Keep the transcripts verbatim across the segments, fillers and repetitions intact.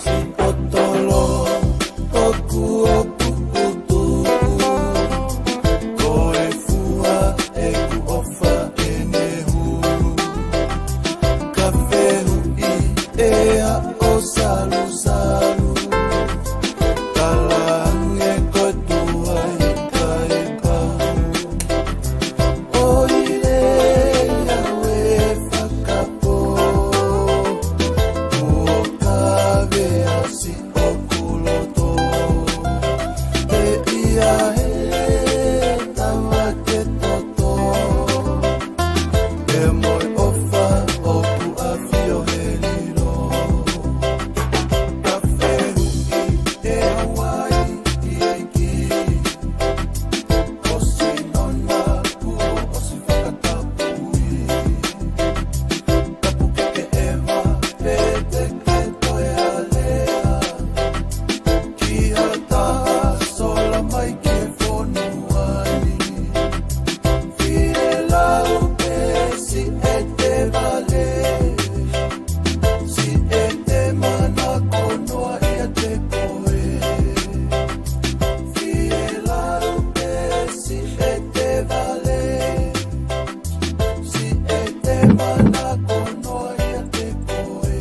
Siʻotolo ʻoku ʻoku ʻutu, ko e fua ʻeku ʻofa ʻene hulu. Ka fehuʻi ʻe au ʻo salusalu, talaange ko e tuai kae pau. ʻOi lelei au e fakapō, kuo kavea siʻoku loto. Pea ʻi he tava ke toto, pea mo e ʻofa ʻoku ʻafio he lilo. Ka fehuʻi ʻe au ai ʻEiki, ʻosi nona kuo ʻosi fakatapui. Tapu ke ke ʻeva, pe te ke toe alea ki ha taha sola mai ki he fonua ni. Fie lau pe siʻete vale, siʻete manako noa ʻiate koe. Fie lau pe siʻete vale, siʻete manako noa ʻiate koe.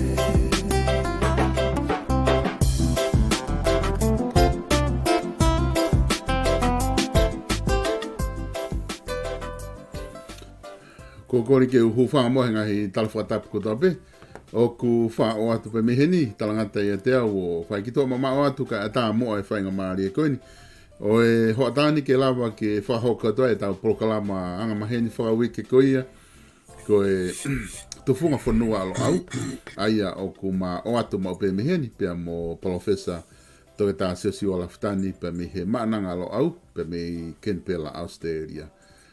Ko e kole ke u hūfanga mo e ngaahi tala fakatapu kotoa pē ʻoku faʻa ʻoatu pē mei heni, talangata ʻiate au ʻo fai ki tuʻa mamaʻo atu kae ʻatā muʻa e faingamālie ko eni ʻo e hoʻatā ni ke lava ke fakahoko atu ai ʻetau polokalama angamaheni fakauike ko ia, ko e Tufunga Fonua ʻa Loʻau, ʻa ia ʻoku ma ʻoatu maʻu pē mei heni, pea mo Palōfesa Toketā Siosiua Lafitani, pea mei he Maʻananga ʻa Loʻau, pea mei Kenipela, ʻAositelēlia.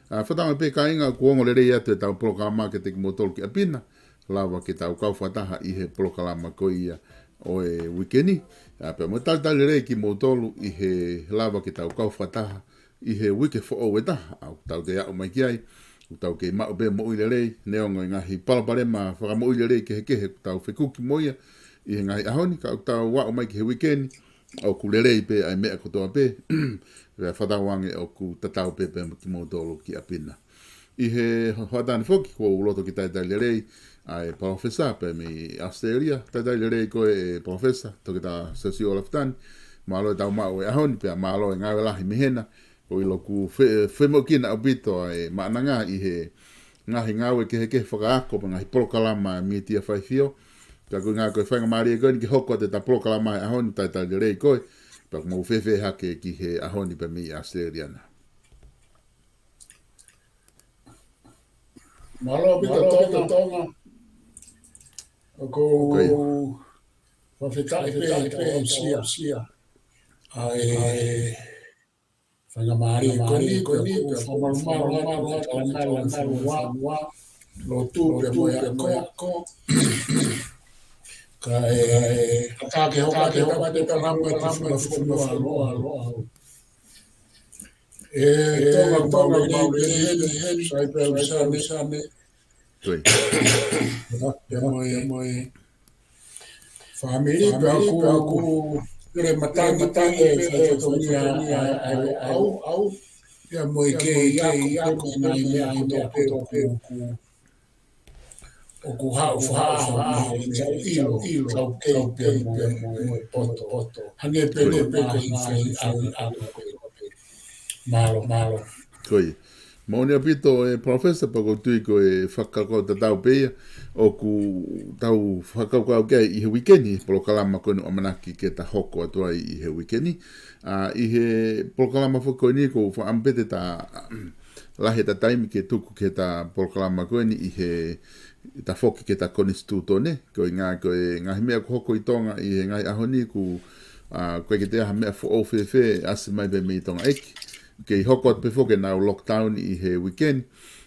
ʻA, fakatauange pē kāinga, kuo ongo lelei atu ʻetau polokalama kiate kimoutolu ki ʻapi na, lava ke tau kau fakataha ʻi he polokalama ko ia ʻo e uike ni. ʻA, pea mo e talitali lelei kimoutolu ʻi he lava ke tau kau fakataha ʻi he uike foʻou ʻe taha ʻoku tau kei aʻu mai ki ai, ʻoku tau kei maʻu pē moʻui lelei, neongo e ngaahi palopalema fakamoʻui lelei kehekehe ʻoku tau fekuki mo ia ʻi he ngaahi ʻaho ni, ka ʻoku tau aʻu mai ki he uike ni, ʻoku lelei pē ʻa e meʻa kotoa pē, pea fakatauange ʻoku tatau pē pea mo kimoutolu ki ʻapi na. ʻI he hoʻatā ni foki, kuo u loto ke talitali lelei ʻa e Palōfesa pea mei ʻAositelēlia, talitali lelei koe ʻe Palōfesa Toketā Siosiua Lafitani, mālō e tau maʻu e ʻaho ni, pea mālō e ngāue lahi mei hena, ʻoku ou ʻilo ʻoku fe-, femoʻuekina ʻaupito ʻa e Maʻananga ʻi he ngaahi ngāue kehekehe fakaako mo e ngaahi polokalama mītia faifio. Ka ko e ʻuhinga ko e faingamālie ko eni ke hoko atu ʻeta polokalama he ʻaho ni, talitali lelei koe, pea ʻoku mau fēfē hake ki he ʻaho ni pea mei ʻAositelēlia na. Mālō ʻaupito Tonga. ʻOku ou fakafetaʻi pē he ʻosi ʻa e faingamālie ko eni, ko eni, pea ʻoku ou fakamalumalu atu he talangata ʻo e fonua, lotu pea mo e ako. Kae ʻatā ke hoko atu ʻeta polokalama ʻi he Tufunga Fonua ʻa Loʻau. ʻE Tonga, mau lelei pē heni, sai pē ʻaupito. Pea mo e fāmili, pea ʻoku, ʻoku lele matangi pē e fatongia ʻa e Loʻau. Pea mo e kei ako, kei ako, ngaahi meʻa kotoa pē ʻoku, ʻoku haʻu, haʻu, haʻu, ʻoku tau ʻilo, ʻilo, tau kei pē mo e, mo e poto. Hangē pē ko e ngaahi fai ʻalu, ʻalu. Mālō, mālō. Ko ia. Mālō ʻaupito ʻe Palōfesa, pea ʻoku ou tui ko e fakakaukau tatau pē ia ʻoku tau fakakaukau ki ai ʻi he uike ni, polokalama ko eni ʻoku ʻamanaki ke ta hoko atu ai ʻi he uike ni. ʻA, ʻi he polokalama foki ko eni ʻoku ou fakaʻamu pē te ta lahi ʻeta taimi ke tuku ki heʻeta polokalama ko eni ʻi he tafoki ki heʻeta konisitūtone, ko e ʻuhinga ko e ngaahi meʻa ʻoku hoko ʻi Tonga ʻi he ngaahi ʻaho ni ʻoku, ʻa, ʻoku ʻikai ke toe ʻi ai ha meʻa foʻou fēfē ʻasi mai pē mei Tonga ʻEiki. Kei hoko atu pē foki ʻenau lockdown ʻi he uike ni.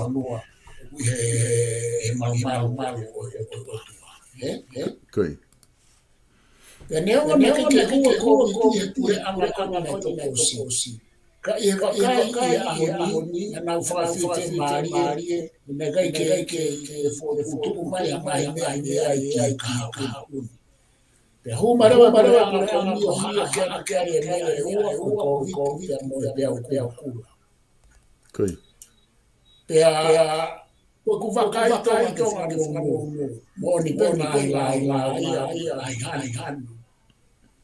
fonua, he, he malumalu ʻo e ʻOtua. Ē? Ē? Ko ia. Pea neongo naʻe ʻikai ke hū ʻa e Kōviti he puleʻanga ko eni naʻe tokosiʻi. Ka ʻi he vakai ʻi he ʻaho ni, naʻa nau fakafiemālie, naʻe ʻikai ke, ke, ke fokotuʻu mai ʻa e ngaahi meʻa ʻe ʻai ki he kahaʻu ni. Pea hū mai leva, mai leva puleʻanga ko eni ʻo haʻaki ʻaki ʻa e meʻa ʻe ua, ko e Kōviti pea mo e peau kula. Ko ia. Pea, pea, ko ʻeku vakai ʻi Tonga ke fakamoʻoni, moʻoni pē ngaahi, ngaahi, ngaahi, ngaahi, ngaahi hanu.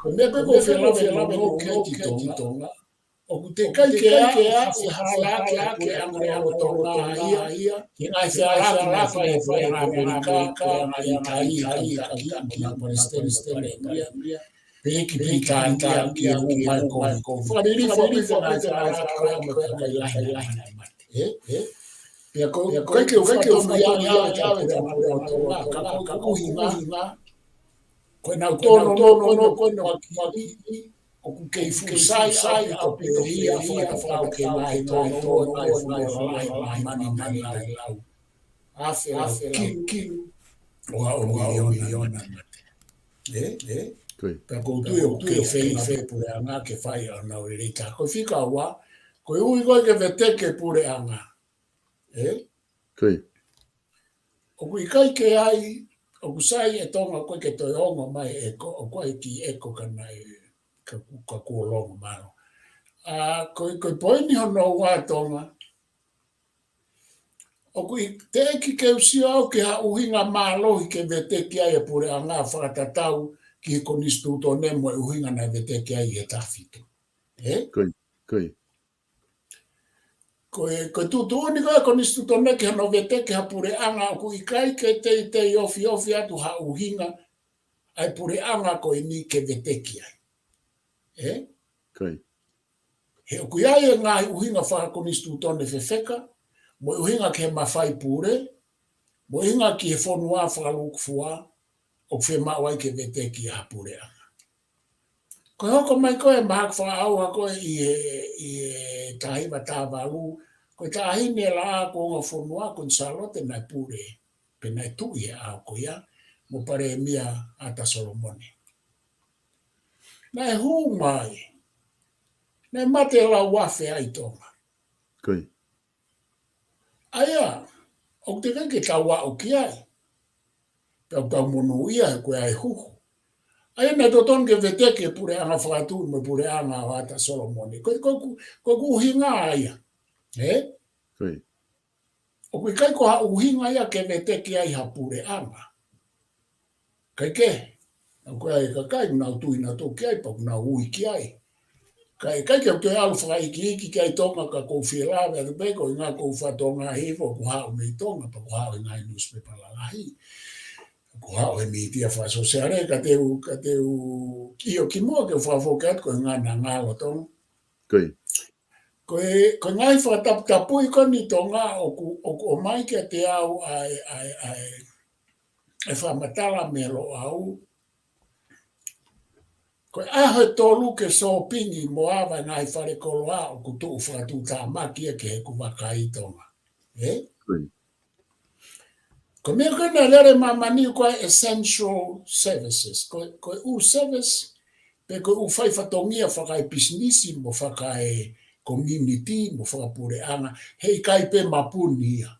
ko e meʻa pē ko e fie lave, fie lave ʻo ki Tonga. ʻOku teʻeki ke ʻi ai ha fehalaaki ʻa e puleʻanga ʻo Tonga ia ki he ngaahi fehalaaki naʻe fai ʻe he ʻAmelika, ʻa e ngaahi ʻItali, ʻa e ngaahi Palesiteni, Palesiteni, pe ki Pilitānia ki he ʻū mai ko ē. Ko e fakaʻilifo, fakaʻilifo ʻa e fehalaaki ko ē ʻa e kakai lahi naʻe mate. Ē? Ē? Pea ko, ko e ke u fai ke u fai au ia, ia, ia, ia, ia, ia, ia, ka ko, ka ko e ʻuhinga, ko ʻenau tōnounou, tōnounou, ko ʻenau, ko ʻenau, ʻoku kei fuʻu sai, sai ʻaupito ia, ia, fakatau ke ngaahi tōnounou, ngaahi fonua lalahi, ngaahi mani, mani, ngaahi lau. Afe, afe, kilu, kilu, ʻo aʻu miliona. Ē? Ē? Ko ia. Pea ʻoku ou tui ʻoku kei feinga fē puleʻanga ke fai ʻenau lelei taha. Ko e fika ua, ko e ui ko ē ke veteki e puleʻanga. Ē? Ko ia. ʻOku ʻikai ke ʻi ai, ʻoku sai ʻe Tonga ko ē ke toe ongo mai e ko, ʻoku ʻi ai e kiʻi ʻeko ka naʻe, ka, ka kuo longo mālō. ʻA, ko e, ko e poini hono ua Tonga. ʻOku ʻi-, teʻeki ke u sio au ki ha ʻuhinga mālohi ke veteki ai e puleʻanga fakatatau ki he konisitūtone mo e ʻuhinga naʻe veteki ai he taha fitu. Ē? Ko ia, ko ia. Ko e, ko e tuʻutuʻuni ko ē konisitūtone ki hono veteki ha puleʻanga ʻoku ʻikai ke teitei ofiofi atu ha ʻuhinga ʻa e puleʻanga ko eni ke veteki ai. Ē? Ko ia. He ʻoku ʻi ai e ngaahi ʻuhinga fakakonisitūtone fefeka, mo e ʻuhinga ki he mafai pule, mo e ʻuhinga ki he fonua fakalūkufua, ʻoku fiemaʻu ai ke veteki ʻa e puleʻanga. Ko e hoko mai ko ē mahaki fakaʻauha ko ē ʻi he, ʻi he taha hiva taha valu, ko e taʻahine laʻā kuonga fonua, Kuini Sālote naʻe pule, pe naʻe tuʻi he ʻaho ko ia, mo Palēmia Ata Solomone. Naʻe hū mai, naʻe mate lau afe ai Tonga. Ko ia. ʻA ia, ʻoku teʻeki ke tau aʻu ki ai. Tau, tau monūʻia he ko e ʻai huhu. ʻA ia naʻe totonu ke veteki e puleʻanga fakatuʻi mo e puleʻanga ʻo Ata Solomone. Ko, ko, ko, ko e ʻuhinga ia. Ē? Ko ia. ʻOku ʻikai ko ha ʻuhinga ia ke veteki ai ha puleʻanga. Kae kehe, ʻoku ʻi ai e kakai, nau tui nautolu ki ai, pea ʻoku nau ui ki ai. Kae, kae kehe ʻoku toe ʻalu fakaikiiki ki ai Tonga ka ʻoku ou fie lave atu pē, ko e ʻuhinga ʻoku ou fatongia hifo, ʻoku haʻu mei Tonga, pea ʻoku haʻu he ngaahi nusipepa lalahi. ʻOku haʻu he mītia fakasōsiale, ka te u, ka te u, ʻio kimuʻa ke u fakafoki atu, ko e ʻuhinga naʻa ngalo Tonga. Ko ia. Ko e, ko e ngaahi fakataputapui ko eni Tonga ʻoku, ʻoku ʻomai kiate au ʻa e, ʻa e, ʻa e, ʻa e fakamatala mei Loʻau. Ko e ʻaho ʻe tolu ke sōpingi mo ava e ngaahi falekoloa ʻoku tuʻu fakatuʻutāmaki ia ki heʻeku vakai Tonga. Ē? Ko ia. Ko e meʻa ko ē naʻe lele ʻi māmani ko e essential services. Ko, ko e ʻū service, pe ko e ʻū fai fatongia fakaepisinisi mo fakaekominiti mo fakapuleʻanga, heʻikai pē mapuni ia,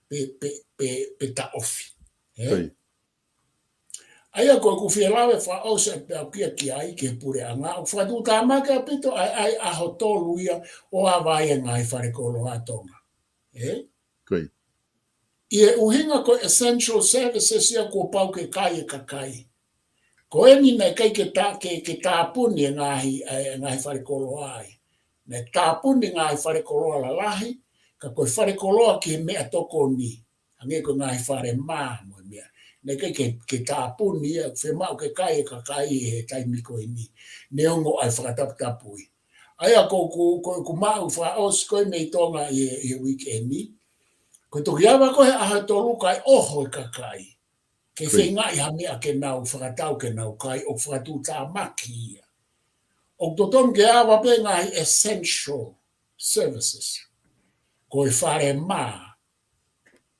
pe, pe, pe, pe taʻofi. Ē? Ko ia. ʻA ia ko ʻeku fie lave fakaʻosi atu pē au ki ai ki he puleʻanga, ʻoku fakatuʻutāmaki ʻaupito ʻa e, ʻa e ʻaho tolu ia ʻo ava ai e ngaahi falekoloa Tonga. Ē? Ko ia. ʻI he ʻuhinga ko e essential services ia kuo pau ke kai e kakai. Ko eni naʻe ʻikai ke tā-, ke, ke tāpuni e ngaahi, e ngaahi falekoloa ai. Naʻe tāpuni e ngaahi falekoloa lalahi, ka ko e falekoloa ki he meʻatokoni. Hangē ko e ngaahi fale mā mo e meʻa. Naʻe ʻikai ke, ke tāpuni ia, fiemaʻu ke kai e kakai he taimi ko eni. Neongo ʻa e fakataputapui. ʻA ia ko ʻeku, ko ʻeku maʻu fakaʻosi ko ē mei Tonga ʻi he, ʻi he weekend ni. Ko e toki ava ko ē he ʻaho ʻe tolu kae ʻoho e kakai. Ke feingaʻi ha meʻa ke nau fakatau ke nau kai ʻoku fakatuʻutāmaki ia. ʻOku totonu ke ava pē ngaahi essential services. Ko e fale mā,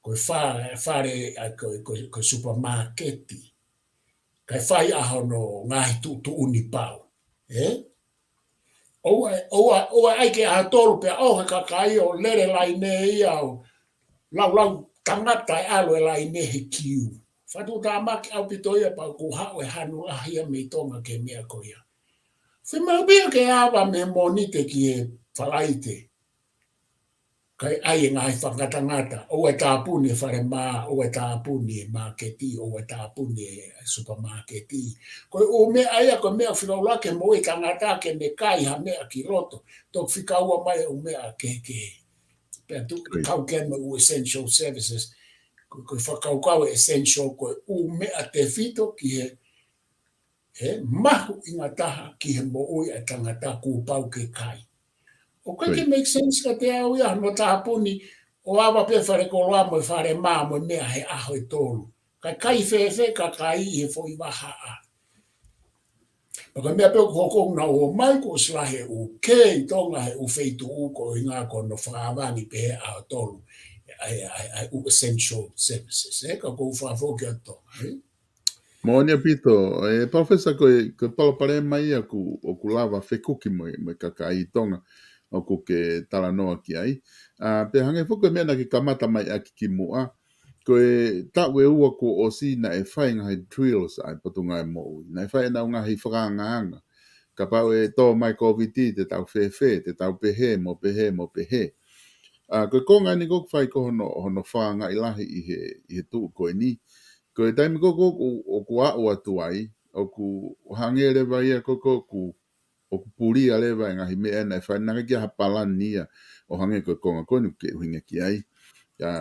ko e fa-, fale, ʻa, ko, ko, ko e supermarket. Kae fai ʻa hono ngaahi tuʻutuʻuni pau. Ē? ʻOua, ʻoua, ʻoua ʻai ke ʻaho ʻe tolu pea ʻoho e kakai ʻo lele laine ia ʻo laulau tangata e ʻalu e laine he kiu. Fakatuʻutāmaki ʻaupito ia pea ʻoku haʻu e hanu lahi ia mei Tonga ki he meʻa ko ia. Fiemaʻu pē ia ke ava mei he Mōnite ki he Falaite. Kae ʻai e ngaahi fakangatangata, ʻoua ʻe tāpuni e falemā, ʻoua ʻe tāpuni e māketi, ʻoua ʻe tāpuni e supermarket. Ko e ʻū meʻa ia, ko e meʻa fika ulake mo e tangata ke ne kai ha meʻa ki loto, toki fika ua mai e ʻū meʻa kehekehe. Pea tu, Great. Kau ke mo e ʻū essential services, ko, ko e fakakaukau e essential, ko e ʻū meʻa tefito ki he, he mahuʻinga taha ki he moʻui ʻa e tangata kuo pau ke kai. ʻOku ʻikai ke Great. Make sense kiate au ia, no tāpuni, ʻo ava pē falekoloa mo e falemā mo e meʻa he ʻaho ʻe tolu. Kae kai fēfē kakai ʻi he foʻi vahaʻa. Pea ko e meʻa pē ʻoku hoko ʻoku nau ō mai kuo ʻosi lahi e ʻū kē ʻi Tonga he ʻū feituʻu ko e ʻuhinga ko hono fakaʻavangi pē he ʻaho ʻe tolu. ʻA e, ʻa e, ʻa e ʻū essential services, ē, ka ʻoku ou fakafoki atu Tonga, ē? Moʻoni ʻaupito, ē, Palōfesa, ko e, ko e palopalema ia ʻoku, ʻoku lava fekuki mo e, mo e kakai ʻi Tonga ʻoku ke talanoa ki ai. ʻA, pea hangē foki ko e meʻa naʻa ke kamata mai ʻaki kimuʻa, ko e taʻu ʻe ua kuo ʻosi naʻe fai ngaahi drills ʻa e Potungāue Moʻui. Naʻe fai ʻenau ngaahi fakaangaanga. Kapau ʻe tō mai Kōviti, te tau fēfē, te tau pehē, mo pehē, mo pehē. ʻA, ko e konga eni ʻoku fai ko hono, hono fakaangaʻi lahi ʻi he, ʻi he tuʻu ko eni. Ko e taimi ko ē ʻoku, ʻoku aʻu atu ai, ʻoku hangē leva ia ko ē ʻoku, ʻoku pulia leva e ngaahi meʻa naʻe fai, naʻe ʻikai ke ʻi ai ha palani ia ʻo hangē ko e konga ko eni ʻoku ke ʻuhinga ki ai. ʻA,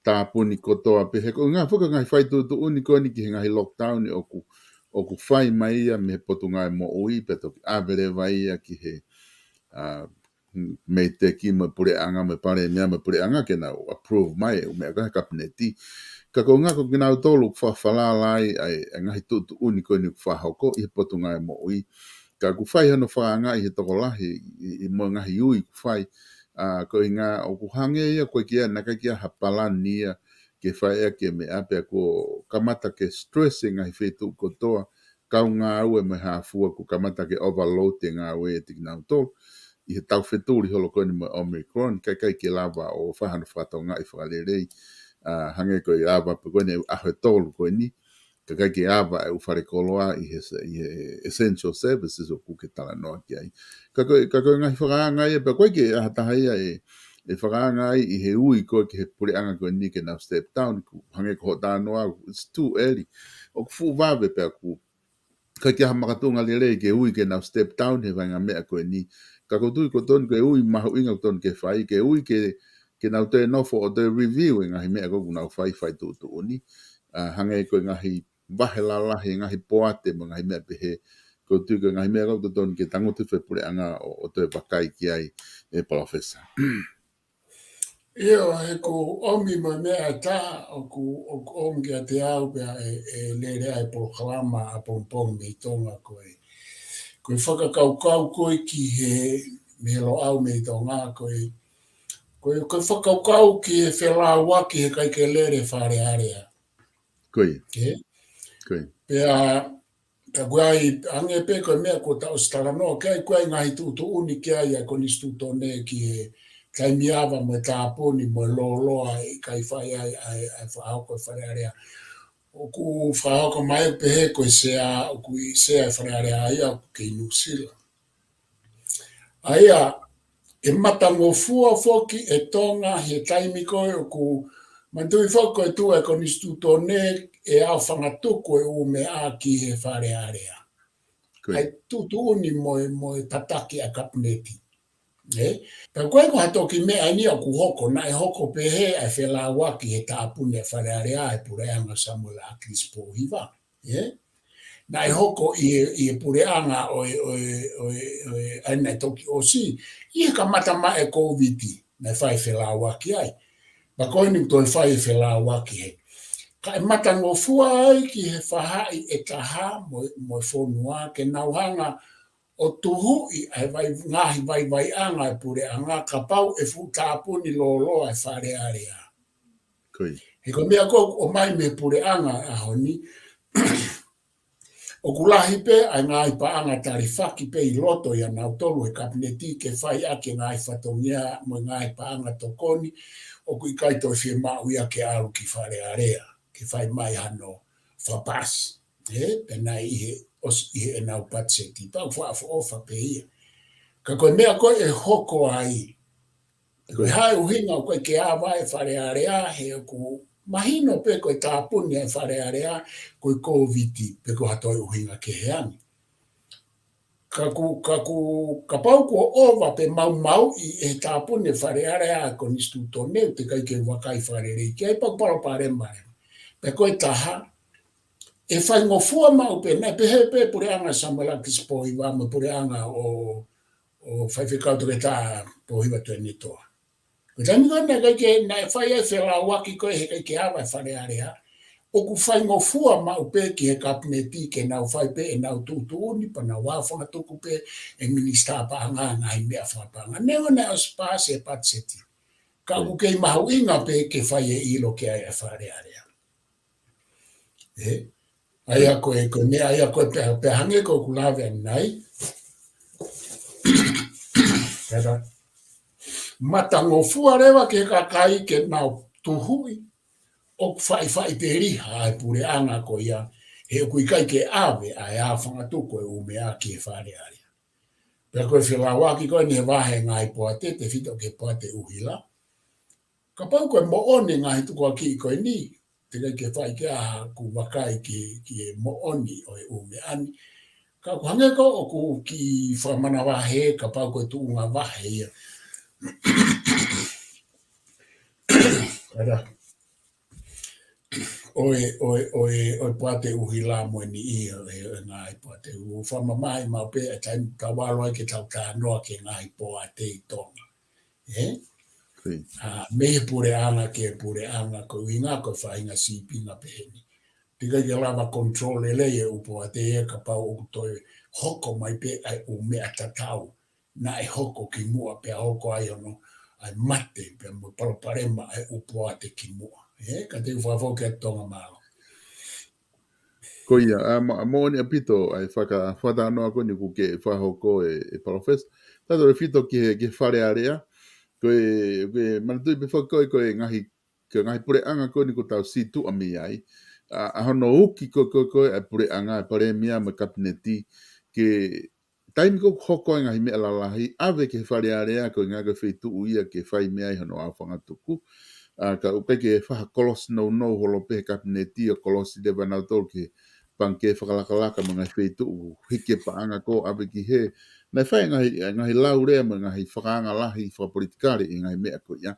tāpuni kotoa pē he ko e ʻuhinga foki ngaahi fai tuʻutuʻuni ko eni ki he ngaahi lockdown ʻoku, ʻoku fai mai ia mei he Potungāue Moʻui pea toki ʻave leva ia ki he, ʻa, MEIDECC mo e puleʻanga, mo e palēmia, mo e puleʻanga ke nau approve mai e ʻū meʻa ko ē he kapineti. Ka ko e ʻuhinga ko kinautolu ʻoku fakafalala ai ʻa e, ʻa e ngaahi tuʻutuʻuni ko eni ʻoku fakahoko ʻi he Potungāue Moʻui. Ka ʻoku fai hono fakaangaʻi he tokolahi ʻi, ʻi mo e ngaahi ui ʻoku fai. ʻA, ko e ʻuhinga ʻoku hangē ia ko e kia naʻe ʻikai ke ʻi ai ha palani ia ke fai ʻaki e meʻa pea kuo kamata ke stress e ngaahi feituʻu kotoa, kau ngāue mo e hā fua kuo kamata ke overload e ngāue ʻiate kinautolu. ʻI he tau fetuli holo ko eni mo e Omicron, kae ʻikai ke lava ʻo fai hano fakatokangaʻi fakalelei, ʻa, hangē ko e ava pē ko eni ʻaho ʻe tolu ko eni, kae ʻikai ke ava e ʻū falekoloa ʻi he, ʻi he essential services ʻoku ke talanoa ki ai. Ka ko e, ka ko e ngaahi fakaanga ia, pea ʻoku ʻikai ke ʻi ai ha taha ia ʻe, ʻe fakaanga ai ʻi he ui ko ē ki he puleʻanga ko eni ke nau step down, ʻoku hangē ko hoʻo talanoa, it's too early. ʻOku fuʻu vave pea ʻoku ʻikai ke ʻi ai ha makatuʻunga lelei ke ui ke nau step down he vaʻinga meʻa ko eni. Ka ʻoku ou tui ʻoku totonu ke ui mahuʻinga ʻoku totonu ke fai, ke ui ke, ke nau toe nofo ʻo toe review e ngaahi meʻa ko ē ʻoku nau fai, fai tuʻutuʻuni. ʻA, hangē ko e ngaahi vahe lalahi, ngaahi poate mo e ngaahi meʻa pehē. ʻOku ou tui ko e ngaahi meʻa ko ē ʻoku totonu ke tangutu hifo e puleʻanga ʻo, ʻo toe vakai ki ai, ē Palōfesa. ʻIo, he ʻoku ʻomi mo e meʻa ʻe taha, ʻoku, ʻoku ʻomi kiate au pea ʻe, ʻe lele ai e polokalama ʻapongipongi mei Tonga ko e, ko e fakakaukau ko ē ki he, mei he Loʻau mei Tonga ko e, ko e, ko e fakakaukau ki he felāuaki he ʻikai ke lele Fale Alea. Ko ia. Ē? Ko ia. Pea, pea ʻoku ʻi ai, hangē pē ko e meʻa ko ē ʻoku tau ʻosi talanoa ki ai, ʻoku ʻi ai ngaahi tuʻutuʻuni ki ai ʻa e Konisitūtone ki he taimi ava mo e tāpuni mo e lōloa ʻikai fai ai ʻa e, ʻa e fakahoko e Fale Alea. ʻOku fakahoko mai pehē ko e sea, ʻoku ʻi sea e Fale Alea ia ʻoku kei Nuʻusila. ʻA ia, ʻe matangofua foki ʻe Tonga he taimi ko ē ʻoku manatuʻi foki ko e tuʻu e Konisitūtone ʻe aofangatuku e ʻū meʻa ki he Fale Alea. Ko ia. ʻA e tuʻutuʻuni mo e, mo e tataki ʻa e Kapineti. Ē? Pea ko e ko ha toki meʻa eni ʻoku hoko, naʻe hoko pehē ʻa e felāuaki he tāpuni e Fale Alea ʻe he puleʻanga Samuela ʻAkilisi Pōhiva. Ē? Naʻe hoko ʻi he, ʻi he puleʻanga ʻo e, ʻo e, ʻo e, ʻo e, ʻa ia naʻe toki ʻosi, ʻi he kamata mai e Kōviti, naʻe fai e felāuaki ai. Pea ko eni toe fai e felāuaki heni. Kae matangofua ai ki he faʻahi ʻe taha mo, mo e fonua, ke nau hanga ʻo tuhuʻi ʻa e vai, ngaahi vaivaiʻanga e puleʻanga, kapau ʻe fuʻu tāpuni lōloa e Fale Alea. Ko ia. He ko e meʻa ko ē ʻoku ʻomai mei he puleʻanga he ʻaho ni, ʻoku lahi pē ʻa e ngaahi paʻanga talifaki pē ʻi loto ʻia nautolu he Kapineti ke fai ʻaki e ngaahi fatongia mo e ngaahi paʻanga tokoni, ʻoku ʻikai toe fiemaʻu ia ke ʻalu ki Fale Alea, ke fai mai hano fakapasi. Ē, pea naʻe ʻi he, ʻosi ʻi heʻenau patiseti, pea ʻoku fakaʻofoʻofa pē ia. Ka ko e meʻa ko ē ʻe hoko ai, Ko e hā e ʻuhinga ʻoku ʻikai ke ava e Fale Alea, he ʻoku mahino pē ko e tāpuni e Fale Alea ko e Kōviti, pe ko ha toe ʻuhinga kehe ange. Ka ku, ka ku, kapau kuo ova pe maumauʻi e tāpuni e Fale Alea ʻa e Konisitūtone, teʻeki ai ke vakai fakalelei ki ai, pea ʻoku palopalema leva. Pea ko e taha, ʻe faingofua maʻu pē, naʻe pehē pē Puleʻanga Samuela Kisi Pōhiva mo e Puleʻanga ʻo, ʻo Faifekau Toketā Pōhiva Tuʻiʻonetoa. Ko e taimi ko ē naʻe ʻikai ke, naʻe fai ai e felauaki ko ē he ʻikai ke ava e Fale Alea, ʻoku faingofua maʻu pē ki he Kapineti ke nau fai pē ʻenau tuʻutuʻuni pea nau aofangatuku pē ʻe he Minisitā Paʻanga e ngaahi meʻa fakapaʻanga. Neongo naʻe ʻosi paasi e patiseti, ka ʻoku kei mahuʻinga pē ke fai e ʻilo ki ai e Fale Alea. ʻE, ʻa ia ko e, ko e meʻa ia ko ē pea, pea hangē ko ʻeku lave ʻanenai. Pea matangofua leva ki he kakai ke nau tuhuʻi ʻoku faʻifaʻiteliha e puleʻanga ko ia, he ʻoku ʻikai ke ʻave ʻa e aofangatuku e ʻū meʻa ki he Fale Alea. Pea ko e felauaki ko eni he vahe ngaahi poate, tefito ki he poate ʻuhila. Kapau ko e moʻoni e ngaahi tukuakiʻi ko eni, teʻeki ai ke fai ke ʻaha ʻoku vakai ki, ki he moʻoni ʻo e ʻū meʻa ni. Ka ʻoku hangē ko ē ʻoku kiʻi fakamanavahē, kapau ko e tuʻunga vahe ia. Ara. ʻO e, ʻo e, ʻo e, ʻo e poate ʻuhila mo eni ia, ʻo e, ʻo e ngaahi poate ʻū fakamamahi maʻu pē, ʻa e taimi tau ʻalu ai ke tau talanoa ki he ngaahi poate ʻi Tonga. ʻE? Kui. ʻA, mei he puleʻanga ki he puleʻanga, ko e ʻuhinga ko e faʻahinga sīpinga pehē ni. Teʻeki ai ke lava control lelei e ʻū poate ia kapau ʻoku toe hoko mai pē ʻa e ʻū meʻa tatau naʻe hoko kimuʻa pea hoko ai hono, ʻa e mate pea mo e palopalema ʻa e ʻū poate kimuʻa. ʻE, ka te u fakafou ki he Tonga, mālō. Ko ia, ʻa, mo-, moʻoni ʻaupito ʻa e faka-, fakatalanoa ko eni ʻoku ke fakahoko ʻe, ʻe Palōfesa. Tautefito ki he, ki he Fale Alea. Ko e, ko e manatuʻi pē foki ko e, ko e ngaahi, ko e ngaahi puleʻanga ko eni ʻoku tau situʻa mei ai. ʻA, ʻa hono uki ko, ko, ko e puleʻanga, e Palēmia mo e Kapineti, ke taimi ko ē ʻoku hoko ai e ngaahi meʻa lalahi, ʻave ki he Fale Alea, ko e ʻuhinga ko e feituʻu ia ke fai mei ai hono aofangatuku. ʻA, ka ʻoku ʻikai ke fai ha kolosi nounou holo pē he Kapineti ʻo kolosi leva nautolu ki he pangikē fakalakalaka mo e ngaahi feituʻu hiki e paʻanga ko ē ʻave ki hē. Naʻe fai e ngaahi, ngaahi laulea mo e ngaahi fakaanga lahi fakapolitikale ʻi he ngaahi meʻa ko ia.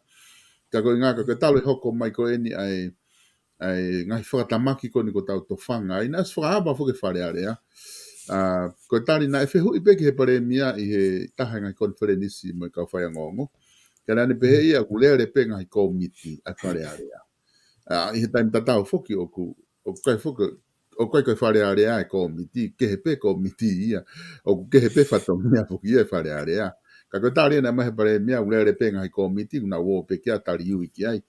Ka ko e ʻuhinga ko e talu e hoko mai ko eni ʻa e ʻa e ngaahi fakatamaki ko eni ʻoku tau tofanga ai, naʻe ʻosi fakaava foki e Fale Alea. ʻA, ko e tali naʻe fehuʻi pē ki he Palēmia ʻi he taha e ngaahi konifelenisi mo e kau faiongoongo. Ka naʻá ne pehē ia ʻoku lele pē ngaahi kōmiti ʻa e Fale Alea. ʻA, ʻi he taimi tatau foki ʻoku, ʻoku ʻikai foki, ʻoku ʻikai ko e Fale Alea e kōmiti, kehe pē kōmiti ia, ʻoku kehe pē fatongia foki ia e Fale Alea. Ka ko e tali naʻe ʻomai he Palēmia, ʻoku lele pē ngaahi kōmiti, ʻoku nau ō pē ki ai ʻo tali ui ki ai.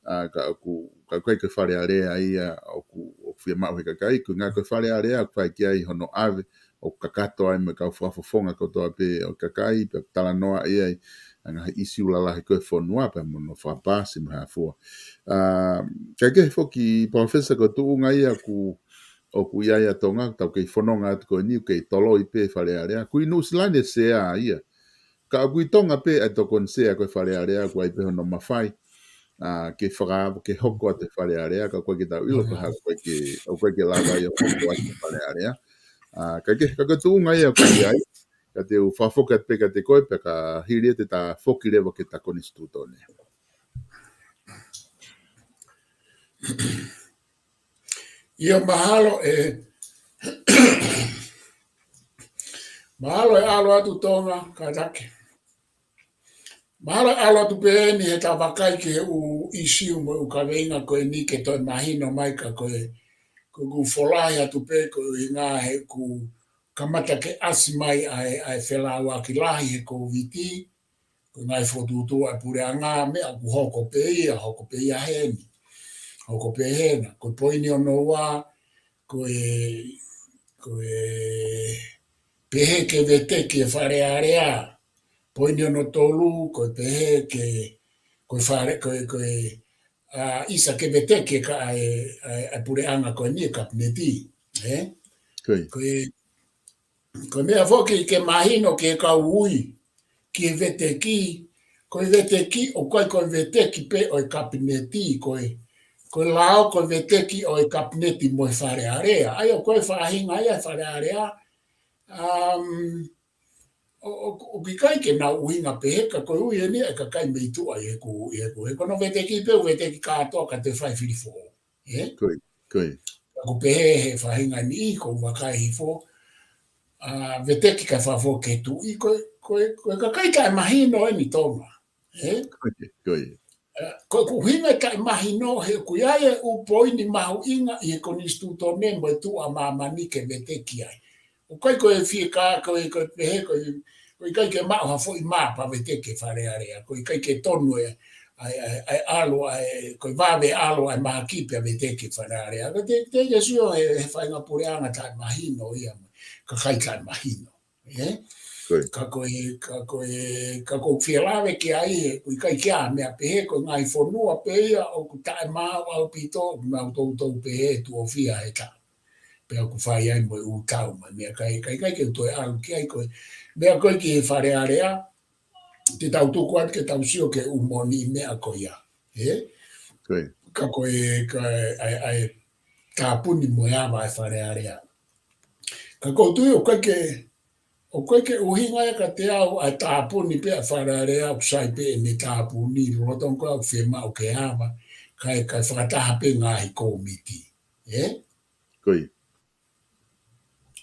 ʻA, ka ʻoku, ka ʻoku ʻikai ko e Fale Alea ia ʻoku, ʻoku fiemaʻu he kakai, ko e ʻuhinga ko e Fale Alea ʻoku fai ki ai hono ʻave, ʻoku kakato ai mo e kau fakafofonga kotoa pē ʻo e kakai, pea talanoaʻi ai ʻa e ngaahi ʻīsiu lalahi ko ē ʻo e fonua, pea mo hono fakapaasi mo e hā fua. ʻA, kae kehe foki Palōfesa, ko e tuʻunga ia ʻoku, ʻoku ʻi ai ʻa Tonga, tau kei fononga atu ko eni, ʻoku kei toloi pē Fale Alea. Ko ʻi Nuʻusila ni e sea ia. Ka ʻoku ʻi Tonga pē ʻa e tokoni sea ko e Fale Alea, ʻoku ʻi ai pē hono mafai, ʻa, ke fakaava, ke hoko atu e Fale Alea, ka ʻoku ʻikai ke tau ʻilo ko e hā, ʻoku ʻikai ke, ʻoku ʻikai ke lava ia ʻo hoko atu e Fale Alea. ʻA, kae kehe, ka ko e tuʻunga ia ʻoku ʻi ai, ka te u fakafoki atu pē kiate koe, pea ka hili ia te ta foki leva ki he Konisitūtone. ʻIo, mahalo ʻe, mahalo ʻe ʻalu atu Tonga, kātaki. Mahalo ʻe ʻalu atu pē eni he ta vakai ki he ʻū ʻīsiu mo e ʻū kaveinga ko eni ke toe mahino mai ka ko e, ko ʻeku folahi atu pē ko e ʻuhinga he ʻoku kamata ke ʻasi mai ʻa e, ʻa e felauaki lahi he Kōviti, ko e ngaahi fokotuʻutuʻu ʻa e puleʻanga, meʻa ʻoku hoko pē ia, hoko pē ia heni. Hoko pē hena. Ko e poini hono ua, ko e, ko e pehē ke veteki e Fale Alea. Poini hono tolu, ko e pehē ke, ko e fale, ko e, ko e, ʻa, ʻisa ke veteki e ka ʻa e, ʻa e, ʻa e puleʻanga ko eni e Kapineti. ʻE? Ko ia. Ko e, ko e meʻa foki ke mahino ki he kau ui ki he veteki, ko e veteki, ʻoku ʻikai ko e veteki pē ʻo e kapineti, ko e, ko e lao ko e veteki ʻo e kapineti mo e Fale Alea. ʻA ia ko e faʻahinga ia e Fale Alea, um, ʻo, ʻo, ʻoku ʻikai ke nau ʻuhinga pehē, ka ko e ui eni ʻa e kakai mei tuʻa ʻi heʻeku, ʻi heʻeku, he ko hono veteki pē ʻoku veteki kātoa ka te fai filifoʻou. Ē? Ko ia, ko ia. Ka ʻoku pehē he faʻahinga ni ʻi ko vakai hifo, ʻa, veteki kae fafo ke tuʻi, ko e, ko e, ko e kakai taʻemahino eni Tonga. Ē? Ko ia, ko ia. ʻA, ko e ʻuhinga taʻemahino he ʻoku ʻi ai e ʻū poini mahuʻinga ʻi he konisitūtone mo e tuʻa māmani ke veteki ai. ʻOku ʻikai ko e fie ka, ko e, ko e pehē, ko e, ʻoku ʻikai ke maʻu ha foʻi mapa veteki e Fale Alea, ʻoku ʻikai ke tonu e, ʻa e, ʻa e, ʻa e ʻalu, ʻa e, ko e vave ʻalu ʻa e mahaki pea veteki e Fale Alea. Ka te, te ke sio he, he faʻahinga puleʻanga taʻemahino ia, kakai taʻemahino. Ē? Ko ia. Ka ko e, ka ko e, ka ʻoku ou fie lave ki ai he, ʻoku ʻikai ke ʻi ai ha meʻa pehē, ko e ngaahi fonua pē ia ʻoku taʻemaau ʻaupito, ʻoku nau toutou pehē tuʻo fiha he taʻu. Pea ʻoku fai ai mo e ʻū tau mo e meʻakai, ʻikai, ʻikai ke u toe ʻalu ki ai ko e. Meʻa ko ē ki he Fale Alea, te tau tuku atu ke tau sio ki he ʻū moʻoniʻi meʻa ko ia. Ē? Ko ia. Ka ko e, ka ʻa e, ʻa e tāpuni mo e ava e Fale Alea. Ka ʻoku ou tui ʻoku ʻikai ke, ʻoku ʻikai ke ʻuhinga ia kiate au ʻa e tāpuni pē ʻa e Fale Alea ʻoku sai pē ʻene tāpuni, lolotonga ko ē ʻoku fiemaʻu ke ava, kae, kae fakataha pē ngaahi kōmiti. Ē? Ko ia.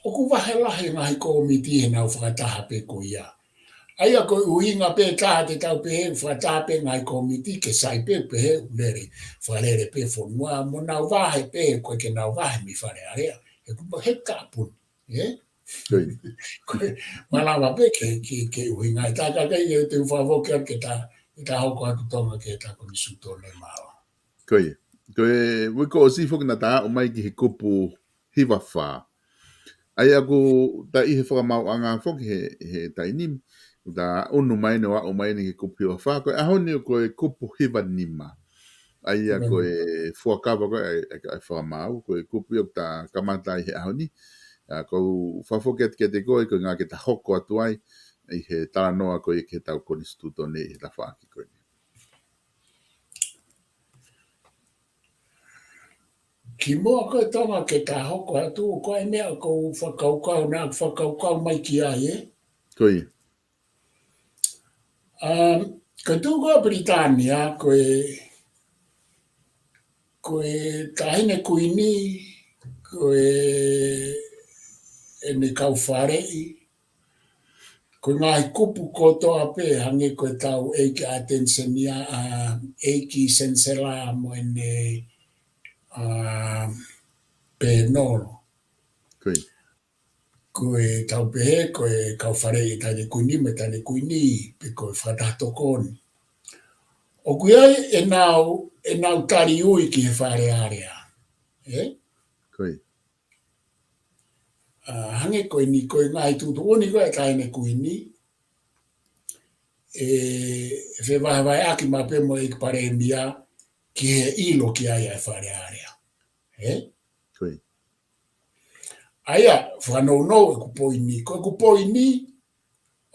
ʻOku vahe lahi ngaahi kōmiti he nau fakataha pē ko ia. ʻA ia ko e ʻuhinga pē taha te tau pehē fakataha pē ngaahi kōmiti ke sai pē pehē ʻoku lele, fakalele pē fonua, mo nau vahe pē, ʻoku ʻikai ke nau vahe mei Fale Alea. He ʻoku, he tāpuni, ē? Ko ia. Ko e, malava pē ke, ke, ke ʻuhinga. ʻE tā kakai ke te u fakafoki atu ke ta, ke ta hoko atu Tonga ke ta konisitūtone mālō. Ko ia. Ko e, ui ko ʻosi foki naʻa ta aʻu mai ki he kupu hiva fā. ʻA ia ʻoku ta ʻi he fakamaauʻanga foki he, he taimi ni, ta ʻunu mai eni ʻo aʻu mai eni ki he kupu hiva fā, ko e ʻaho ni ko e kupu hiva nima. ʻA ia ko e fuakava ko ē ʻa e, ʻa e, ʻa e fakamaau, ko e kupu ia ʻoku ta kamata ai he ʻaho ni. ʻA, ʻoku ou fakafoki atu kiate koe, ko e ʻuhinga ke ta hoko atu ai, ʻi he talanoa ko ē ki heʻetau konisitūtone ʻi he tafaʻaki ko eni. Kimuʻa ko ē Tonga ke ta hoko atu, ko e meʻa ʻoku ou fakakaukau, naʻa ku fakakaukau mai ki ai, ē? Ko ia. Um, ko e tuʻu ko ē ʻa Pilitānia, ko e, ko e Taʻahine Kuini, ko e, ʻene kau faleʻi, ko e ngaahi kupu kotoa pē hangē ko ʻetau ʻEiki ʻAteni Senior, ʻa, ʻEiki Senisela mo ʻene, ʻa, Pēnolo. Ko ia. Ko ʻetau pehē, ko e kau faleʻi Taʻahine Kuini mo e Taʻahine Kuini, pe ko e Fakataha Tokoni. ʻOku ʻi ai ʻenau, ʻenau tali ui ki he Fale Alea. Ē? Ko ia. ʻA, hangē ko eni ko e ngaahi tuʻutuʻuni ko ē ʻa e Taʻahine Kuini, ʻe, ʻe fevahevaheʻaki maʻu pē mo e ʻEiki Palēmia ki he ʻilo ki ai ʻa e Fale Alea. Ē? Ko ia. ʻA ia, fakanounou ʻeku poini. Ko ʻeku poini,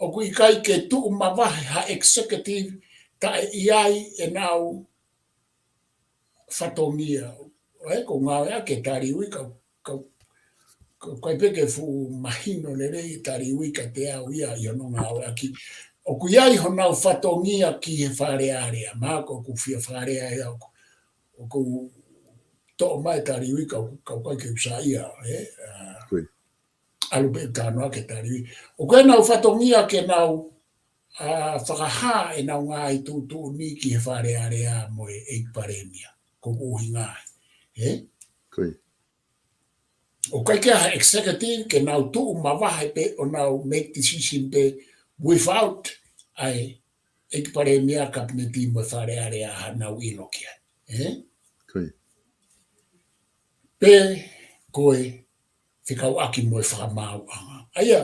ʻoku ʻikai ke tuʻu mavahe ha executive taʻe ʻi ai ʻenau fatongia. ʻOku ou ngāueʻaki e tali ui ka, ka, ka, ʻikai pē ke fuʻu mahino lelei e tali ui kiate au ia ʻi hono ngāueʻaki. ʻOku ʻi ai honau fatongia ki he Fale Alea, mahalo ʻoku fie fakalea ia ʻoku, ʻoku toʻo mai e tali ui ka, ka ʻikai ke u saiʻia, ē? ʻA, ko ia. ʻAlu pē ʻo talanoa ki he tali ui. ʻOku ʻi ai ʻenau fatongia ke nau, ʻa, fakahā ʻenau ngaahi tuʻutuʻuni ki he Fale Alea mo e ʻEiki Palēmia. Ko hono ʻuhinga ia. Ē? Ko ia. ʻOku ʻikai ke ʻi ai ha executive ke nau tuʻu mavahe pē ʻo nau make decision pē without ʻa e ʻEiki Palēmia, Kapineti mo e Fale Alea haʻanau ʻilo ki ai. Ē? Ko ia. Pe ko e fekauʻaki mo e fakamaauʻanga. ʻA ia,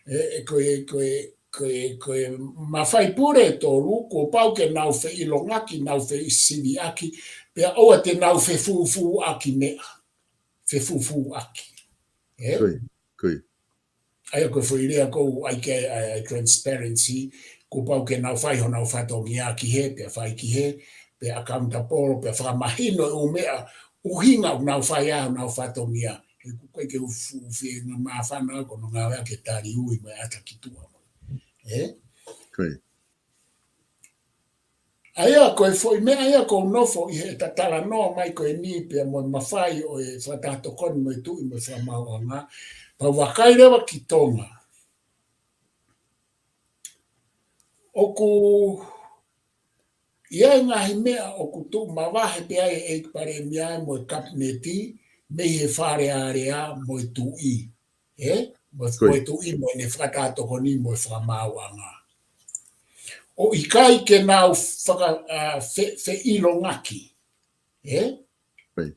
ē, ē, ko e, ko e, ko e, ko e mafai pule ʻe tolu, kuo pau ke nau feʻilongaki, nau fesiviʻaki, pea ʻoua te nau fefūfūʻaki meʻa. Fefūfūʻaki. Ē? Ko ia, ko ia. ʻA ia ko e foʻi lea ʻoku ou ʻai ki ai ʻa e, ʻa e transparency, kuo pau ke nau fai honau fatongia ki hē, pea fai ki hē, pea accountable, pea fakamahino e ʻū meʻa ʻuhinga ʻoku nau fai ai honau fatongia. He ʻoku ʻikai ke u fu-, fie nga māfana ko hono ngāue ʻaki e tali ui mo e ʻata ki tuʻa. Ē? Ko ia. ʻA ia ko e foʻi meʻa ia ʻoku ou nofo ʻi he ta talanoa mai ko eni pea mo e mafai ʻo e fakataha tokoni mo e tuʻi mo e fakamaauʻanga. Pea u vakai leva ki Tonga. ʻOku ʻi ai e ngaahi meʻa ʻoku tuʻu mavahe pē ai e ʻEiki Palēmia mo e Kapineti mei he Fale Alea mo e tuʻi. Ē? Mo e, Ko ia. Mo e tuʻi mo ʻene fakataha tokoni mo e fakamaauʻanga. ʻO ʻikai ke nau faka-, ʻa, fe-, feʻilongaki. Ē? Ko ia.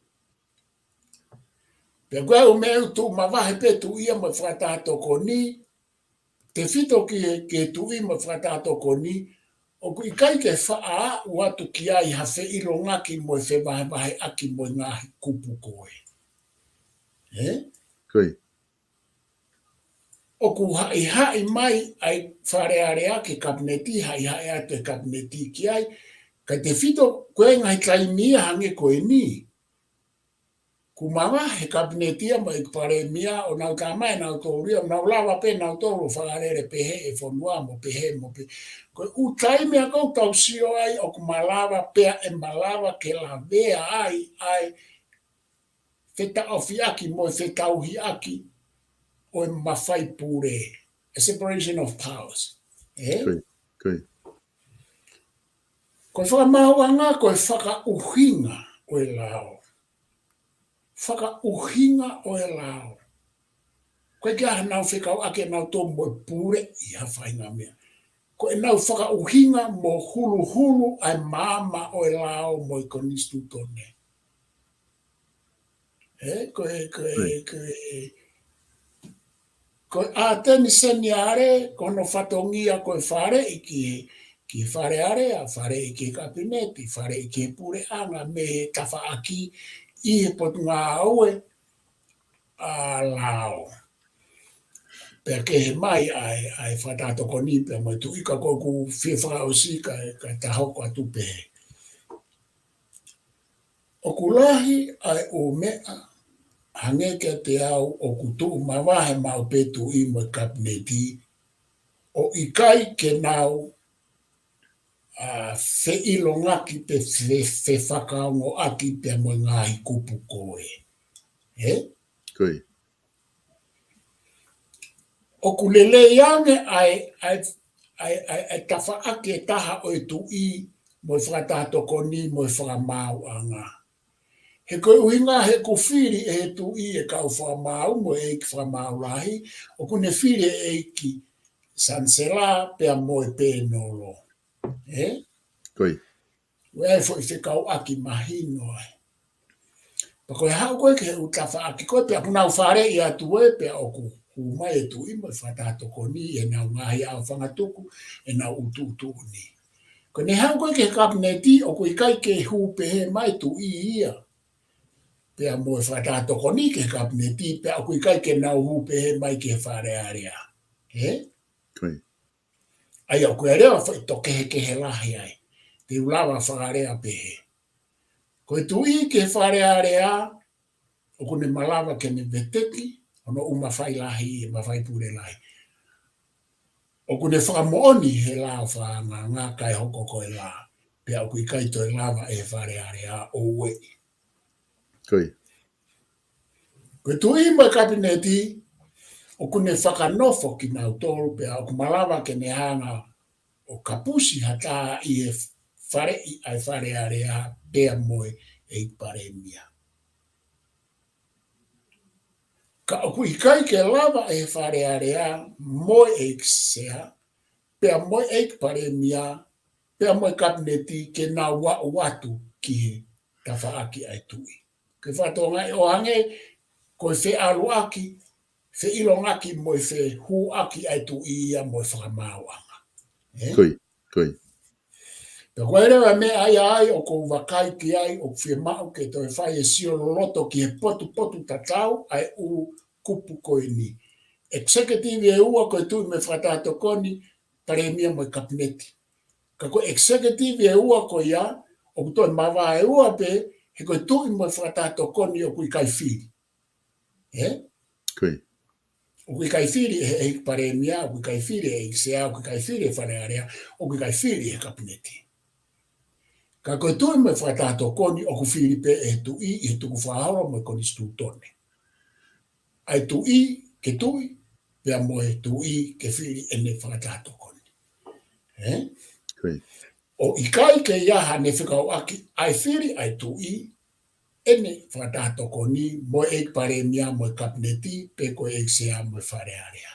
Pea ko e ʻū meʻa ʻoku tuʻu mavahe pē tuʻi ia mo e fakataha tokoni, tefito ki he, ki he tuʻi mo e fakataha tokoni, ʻoku ʻikai ke faʻa aʻu atu ki ai ha feʻilongaki mo e fevahevaheʻaki mo e ngaahi kupu ko ē. Ē? Ko ia. ʻOku haʻihaʻi mai ʻa e Fale Alea ki he Kapineti, haʻihaʻi atu e Kapineti ki ai, ka tefito ko e ngaahi taimi ia hangē ko eni. Kuo mavahe e Kapineti ia mo e ʻEiki Palēmia ʻo nau tā mai ʻenau tōlia, ʻo nau lava pē ʻenau tōlia ʻo fakalele pehē e fonua mo pehē mo pehē. Ko e ʻū taimi ia ʻoku tau sio ai ʻoku malava pea ʻe malava ke lavea ai, ʻa e fetaʻofiʻaki mo e fetauhiʻaki ʻo e mafai pule. A separation of powers. Ē? Ko ia. Ko ia. Ko e fakamaauʻanga, ko e fakaʻuhinga ʻo e lao. Fakaʻuhinga ʻo e lao. Ko e ʻikai ke ʻi ai haʻanau fekauʻaki ʻenau tō mo e pule ʻi ha faʻahinga meʻa. Ko ʻenau fakaʻuhinga mo huluhulu ʻa e maama ʻo e lao mo e konisitūtone. Ē, ko e, ko e, Right. ko e, ko e ʻAteni Seniale, ko hono fatongia ko e faleʻi ki he, ki he Fale Alea, faleʻi ki he Kapineti, faleʻi ki he Puleʻanga, mei he tafaʻaki ʻi he Potungāue ʻa Lao. Pea kehe mai ʻa e, ʻa e fakataha tokoni pea mo e tuʻi ka ko ʻeku fie fakaʻosi ka, ka ta hoko atu pē. ʻOku lahi ʻa e ʻū meʻa hangē kiate au ʻoku tuʻu mavahe maʻu pē tuʻi mo e Kapineti ʻo ʻikai ke nau, ʻa, feʻilongaki pe fe-, fefakaongoʻaki pea mo e ngaahi kupu ko ē. Ē? Ko ia. ʻOku lelei ange ʻa e, ʻa e, ʻa e, ʻa e, ʻa e tafaʻaki ʻe taha ʻo e tuʻi mo e fakataha tokoni mo e fakamaauʻanga. He ko e ʻuhinga he ʻoku fili ʻe he tuʻi e kau fakamaau mo e ʻeiki fakamaau lahi, ʻoku ne fili e ʻeiki Sanisela pea mo e Pēnolo. Ē? Ko ia. ʻOku ʻi ai e foʻi fekauʻaki mahino ai. Pea ko e haʻu ko ē ki he ʻū tafaʻaki ko ē, pea ʻoku nau faleʻi atu ē, pea ʻoku hū mai e tuʻi mo e fakataha tokoni ʻenau ngaahi ʻaofangatuku, ʻenau ʻutuʻutuʻuni. Ko ʻene haʻu ko ē ki he Kapineti, ʻoku ʻikai ke hū pehē mai tuʻi ia pea mo e fakataha tokoni ki he Kapineti, pea ʻoku ʻikai ke nau hū pehē mai ki he Fale Alea. Ē? Ko ia. ʻA ia ʻoku ʻi ai leva foʻi tō kehekehe lahi ai. Te u lava fakalea pehē. Ko e tuʻi ki he Fale Alea, ʻoku ne malava ke ne veteki hono ʻū mafai lahi, mafai pule lahi. ʻOku ne fakamoʻoni he lao fakaangaanga kae hoko ko e lao. Pea ʻoku ʻikai toe lava ʻe he Fale Alea ʻo ueʻi. Ko ia. Ko e tuʻi mo e Kapineti, ʻoku ne fakanofo kinautolu pea ʻoku malava ke ne hanga ʻo kapusi ha taha ʻi he faleʻi ʻa e Fale Alea pea mo e ʻEiki Palēmia. Ka ʻoku ʻikai ke lava ʻe he Fale Alea mo e ʻEiki Sea, pea mo e ʻEiki Palēmia, pea mo e Kapineti ke nau aʻu atu ki he tafaʻaki ʻa e tuʻi. Ke fakatokangaʻi ʻo hangē ko e feʻaluʻaki, feʻilongaki mo e fehūʻaki ʻa e tuʻi ia mo e fakamaauʻanga. Ē? Ko ia. Ko ia. Pea ko e leva meʻa ia ai ʻoku ou vakai ki ai ʻoku fiemaʻu ke toe fai e sio loloto ki he potupotu tatau ʻa e ʻū kupu ko eni. Executive ʻe ua ko e tuʻi mo e fakataha tokoni, palēmia mo e kapineti. Ka ko e executive ʻe ua ko ia, ʻoku toe mavae ua pē, he ko e tuʻi mo e fakataha tokoni ʻoku ʻikai fili. Ē? ʻOku ʻikai fili ʻe he ʻEiki Palēmia, ʻoku ʻikai fili ʻe he ʻEiki Sea, ʻoku ʻikai fili ʻe he Fale Alea, ʻoku ʻikai fili ʻe he kapineti. Ka ko e tuʻi mo e fakataha tokoni ʻoku fili pē ʻe he tuʻi ʻi he tukufakaholo mo e konisitūtone. ʻA e tuʻi ke tuʻi, pea mo e tuʻi ke fili ʻene fakataha tokoni. Ē? ʻO ʻikai ke ʻi ai haʻane fekauʻaki ʻa e fili ʻa e tuʻi, ʻene fakataha tokoni mo e ʻEiki Palēmia mo e kapineti, pe ko e ʻEiki Sea mo e Fale Alea.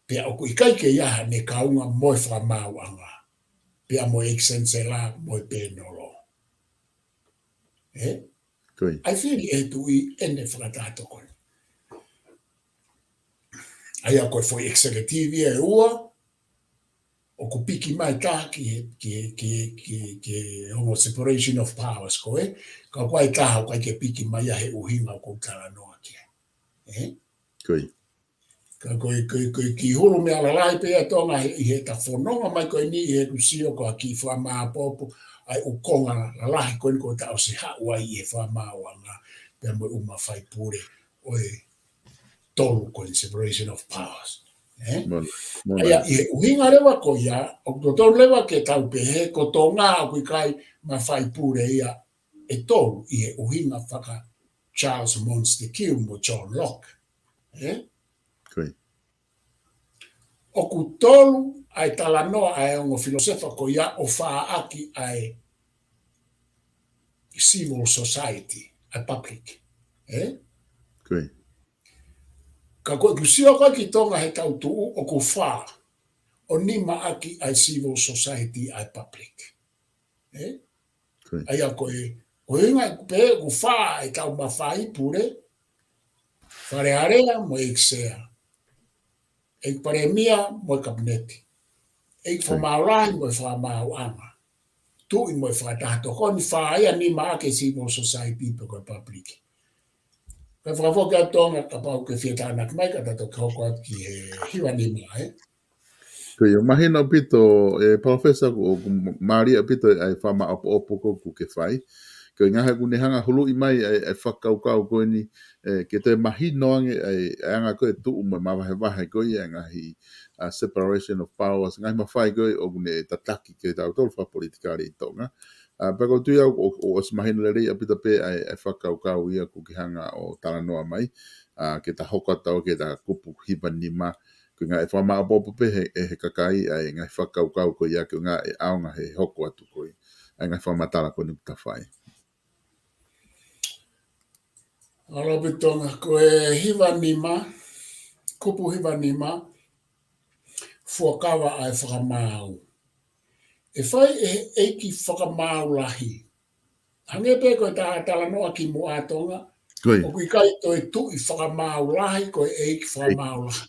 Pea ʻoku ʻikai ke ʻi ai haʻane kaunga mo e fakamaauʻanga, pea mo e ʻEiki Senisela mo e Pēnolo. Ē? ʻA e fili ʻe he tuʻi ʻene fakataha tokoni. ʻA ia ko e foʻi executive ʻe ua, ʻoku piki mai taha ki he, ki he, ki he, ki he, ki he ongo separation of powers ko ē, ka ko e taha ʻoku ʻikai ke piki mai ia he ʻuhinga ʻoku ou talanoa ki ai. Ē? Ka ko e, ko e, ko e kiʻi hulu meʻa lalahi pē ia Tonga he, ʻi heʻeta fononga mai ko eni ʻi heʻeku sio ko e kiʻi fakamāʻopoʻopo ʻa e ʻū konga lalahi ko eni ko ʻeta ʻosi haʻu ai ʻi he fakamaauʻanga pea mo e ʻū mafai pule ʻo e tolu ko e separation of powers. Ē? ʻA ia ʻi he ʻuhinga leva ko ia, ʻoku totonu leva ke tau pehē ko Tonga ʻoku ʻikai mafai pule ia ʻe tolu ʻi he ʻuhinga faka Charles Montesquieu mo John Locke. Ē? ʻOku tolu ʻa e talanoa ʻa e ongo filōsefa ko ia ʻo fāʻaki ʻa e civil society, ʻa e public. Ē? Ka ko ʻeku sio ko ē ki Tonga he tau tuʻu ʻoku fā ʻo nima ʻaki ʻa e civil society ʻa e public. Ē? ʻA ia ko e, ko e ʻuhinga ʻeku pehē ʻoku fā ʻetau mafai pule, Fale Alea mo e ʻEiki Sea, ʻEiki Palēmia mo e kapineti, ʻEiki Fakamaau Lahi mo e Fakamaauʻanga, tuʻi mo e fakataha tokoni, fā ia nima ʻaki e civil society pe ko e public. Ka fakafoki atu Tonga kapau ʻoku ke fie tānaki mai ka ta toki hoko atu ki he hiva nima, ē? Ko ia, mahino ʻaupito, ʻe Palōfesa, ʻoku, ʻoku mālie ʻaupito ʻa e fakamāʻopoʻopo ko ē ʻoku ke fai. Ko e ʻuhinga he ʻoku ne hanga huluʻi mai ʻa e, ʻa e fakakaukau ko eni, ē, ke toe mahino ange ʻa e, ʻa e anga ko ē tuʻu mo e mavahevahe ko ia ʻa e ngaahi, ʻa, separation of powers, ngaahi mafai ko ē ʻoku ne tataki kitautolu fakapolitikale ʻi Tonga. ʻA, pea ʻoku ou tui au ʻoku, ʻoku ʻosi mahino lelei ʻaupito pē ʻa e, ʻa e fakakaukau ia ʻoku ke hanga ʻo talanoa mai, ʻa, ke ta hoko atu ki heʻeta kupu hiva nima, ko e ʻuhinga ʻe fakamāʻopoʻopo pē ʻe he, ʻe he kakai ʻa e ngaahi fakakaukau ko ia ko e ʻuhinga ʻe ʻaonga he hoko atu ko ē ʻa e ngaahi fakamatala ko eni ʻoku ta fai. Mālō ʻaupito Tonga, ko e hiva nima, kupu hiva nima, fuakava ʻa e fakamaau. ʻE fai ʻe he ʻEiki Fakamaau Lahi. Hangē pē ko ʻeta talanoa kimuʻa Tonga, ʻoku ʻikai toe tuʻi fakamaau lahi, ko e ʻEiki Fakamaau Lahi.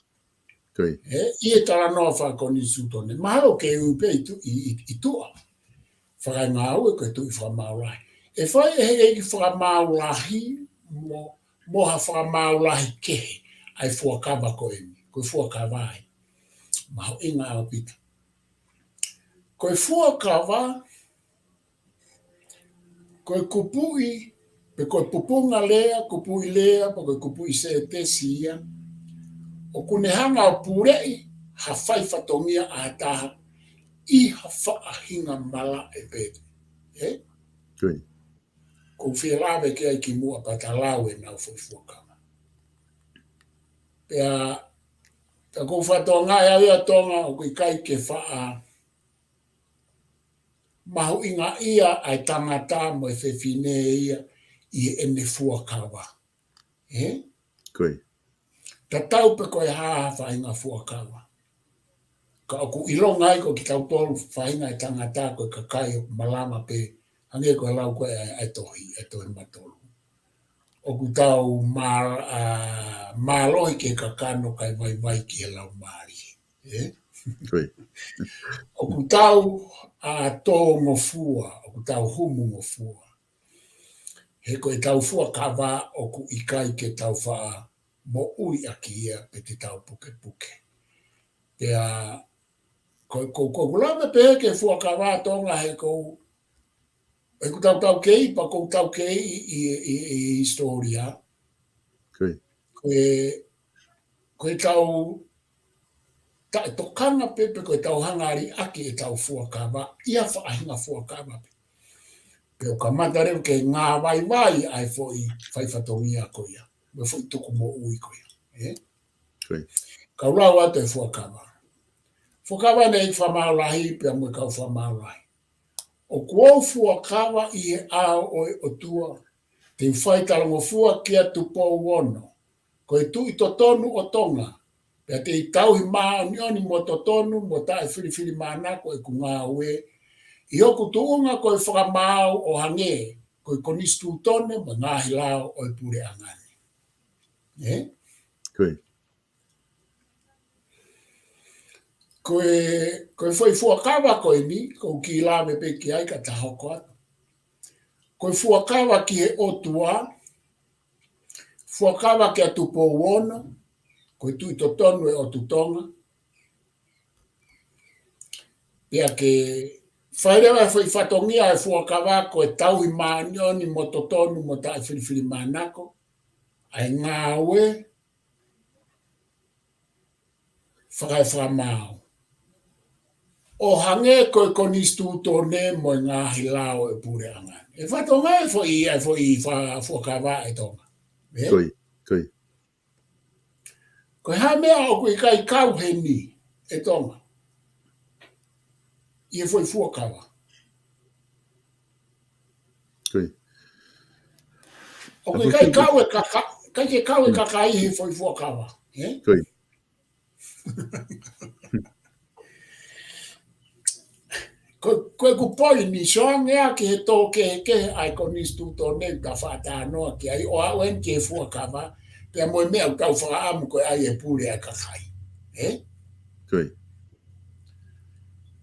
Ē, ʻi he talanoa fakakonisitūtone. Mahalo ke ui pē ʻi tu-, ʻi, ʻi, ʻi tuʻa. Fakaengāue ko e tuʻi fakamaau lahi. ʻE fai ʻe he ʻEiki Fakamaau Lahi mo, mo ha fakamaau lahi kehe ʻa e fuakava ko eni. Ko e fuakava ē. Mahuʻinga ʻaupito. Ko e fuakava, ko e kupuʻi, pe ko e pupunga lea, kupuʻi lea, pe ko e kupuʻi sētesi ia, ʻoku ne hanga ʻo puleʻi ha fai fatongia ʻa ha taha ʻi ha faʻahinga malaʻe pē. Ē? ʻOku ou fie lave ki ai kimuʻa pea ta lau ʻenau foʻi fuakava. Pea, pea ʻoku ou fakatokangaʻi au ia Tonga ʻoku ʻikai ke faʻa mahuʻingaʻia ʻa e tangata mo e fefine ia ʻi heʻene fuakava. Ē? Tatau pē ko e hā ha faʻahinga fuakava. Ka ʻoku ʻilonga ai ko kitautolu faʻahinga ʻo e tangata ko e kakai ʻoku malanga pē, hangē ko e lau ko ē ʻa e, ʻa e tohi, ʻa e tohi Matolu. ʻOku tau mā-, ʻa, mālohi ki he kakano kae vaivai ki he laumālie. Ē? ʻOku tau, ʻa, tōngofua, ʻoku tau humungofua. He ko ʻetau fuakava ʻoku ʻikai ke tau faʻa moʻui ʻaki ia pe te tau pukepuke. Pea, ko, ko, ko, ko lave pē ke fuakava Tonga he ko, he ko tautau kei, pea ko tautau kei ʻi, ʻi, ʻi, ʻi hisitōlia. Ko e, ko e tau, taʻetokanga pē, pe ko e tau hanga ʻo liʻaki ʻetau fuakava, ʻi ha faʻahinga fuakava pē. Pea ʻoku kamata leva ke ngāvaivai ʻa e foʻi faifatongia ko ia. Mo e foʻi tuku moʻui ko ia. Ē? Kau lau atu e fuakava. Fuakava ʻEiki Fakamaau Lahi, pea mo e kau fakamaau lahi. ʻOku ou fuakava ʻi he ʻao ʻo e ʻOtua, te u fai talangofua kia Tupou Ono, ko e Tuʻi totonu ʻo Tonga, pea te u tauhi māʻoniʻoni mo totonu mo taʻefilifilimānako ʻeku ngāue, ʻi hoku tuʻunga ko e fakamaau ʻo hangē ko e konisitūtone mo e ngaahi lao ʻo e puleʻanga ni. Ē? Ko e, ko e foʻi fuakava ko eni, ʻoku ou kiʻi lave pē ki ai kae ta hoko atu. Ko e fuakava ki he ʻOtua, fuakava kia Tupou Ono, ko e Tuʻi totonu ʻo e ʻOtu Tonga. Pea ke fai leva e foʻi fatongia e fuakava ko e tauhi māʻoniʻoni mo totonu mo taʻefilifilimānako ʻa e ngāue fakaefakamaau. ʻO hangē ko e konisitūtone mo e ngaahi lao ʻo e puleʻanga. ʻE fatongia e foʻi, e foʻi fa-, fuakava ʻa e Tonga. Ē? Ko e, ko e. Ko e hā e meʻa ʻoku ʻikai kau heni ʻe Tonga ʻi he foʻi fuakava. Ko e. ʻOku ʻikai kau e kaka-, ʻikai ke kau e kakai he foʻi fuakava. Ē? Ko e. Ko, ko ʻeku poini, sio ange ā ki he tō kehekehe ʻa e konisitūtone ʻoku ta faʻa talanoa ki ai ʻo aʻu eni ki he fuakava, pea mo e meʻa ʻoku tau fakaʻamu ko e ʻai e pule ʻa e kakai. Ē? Ko e.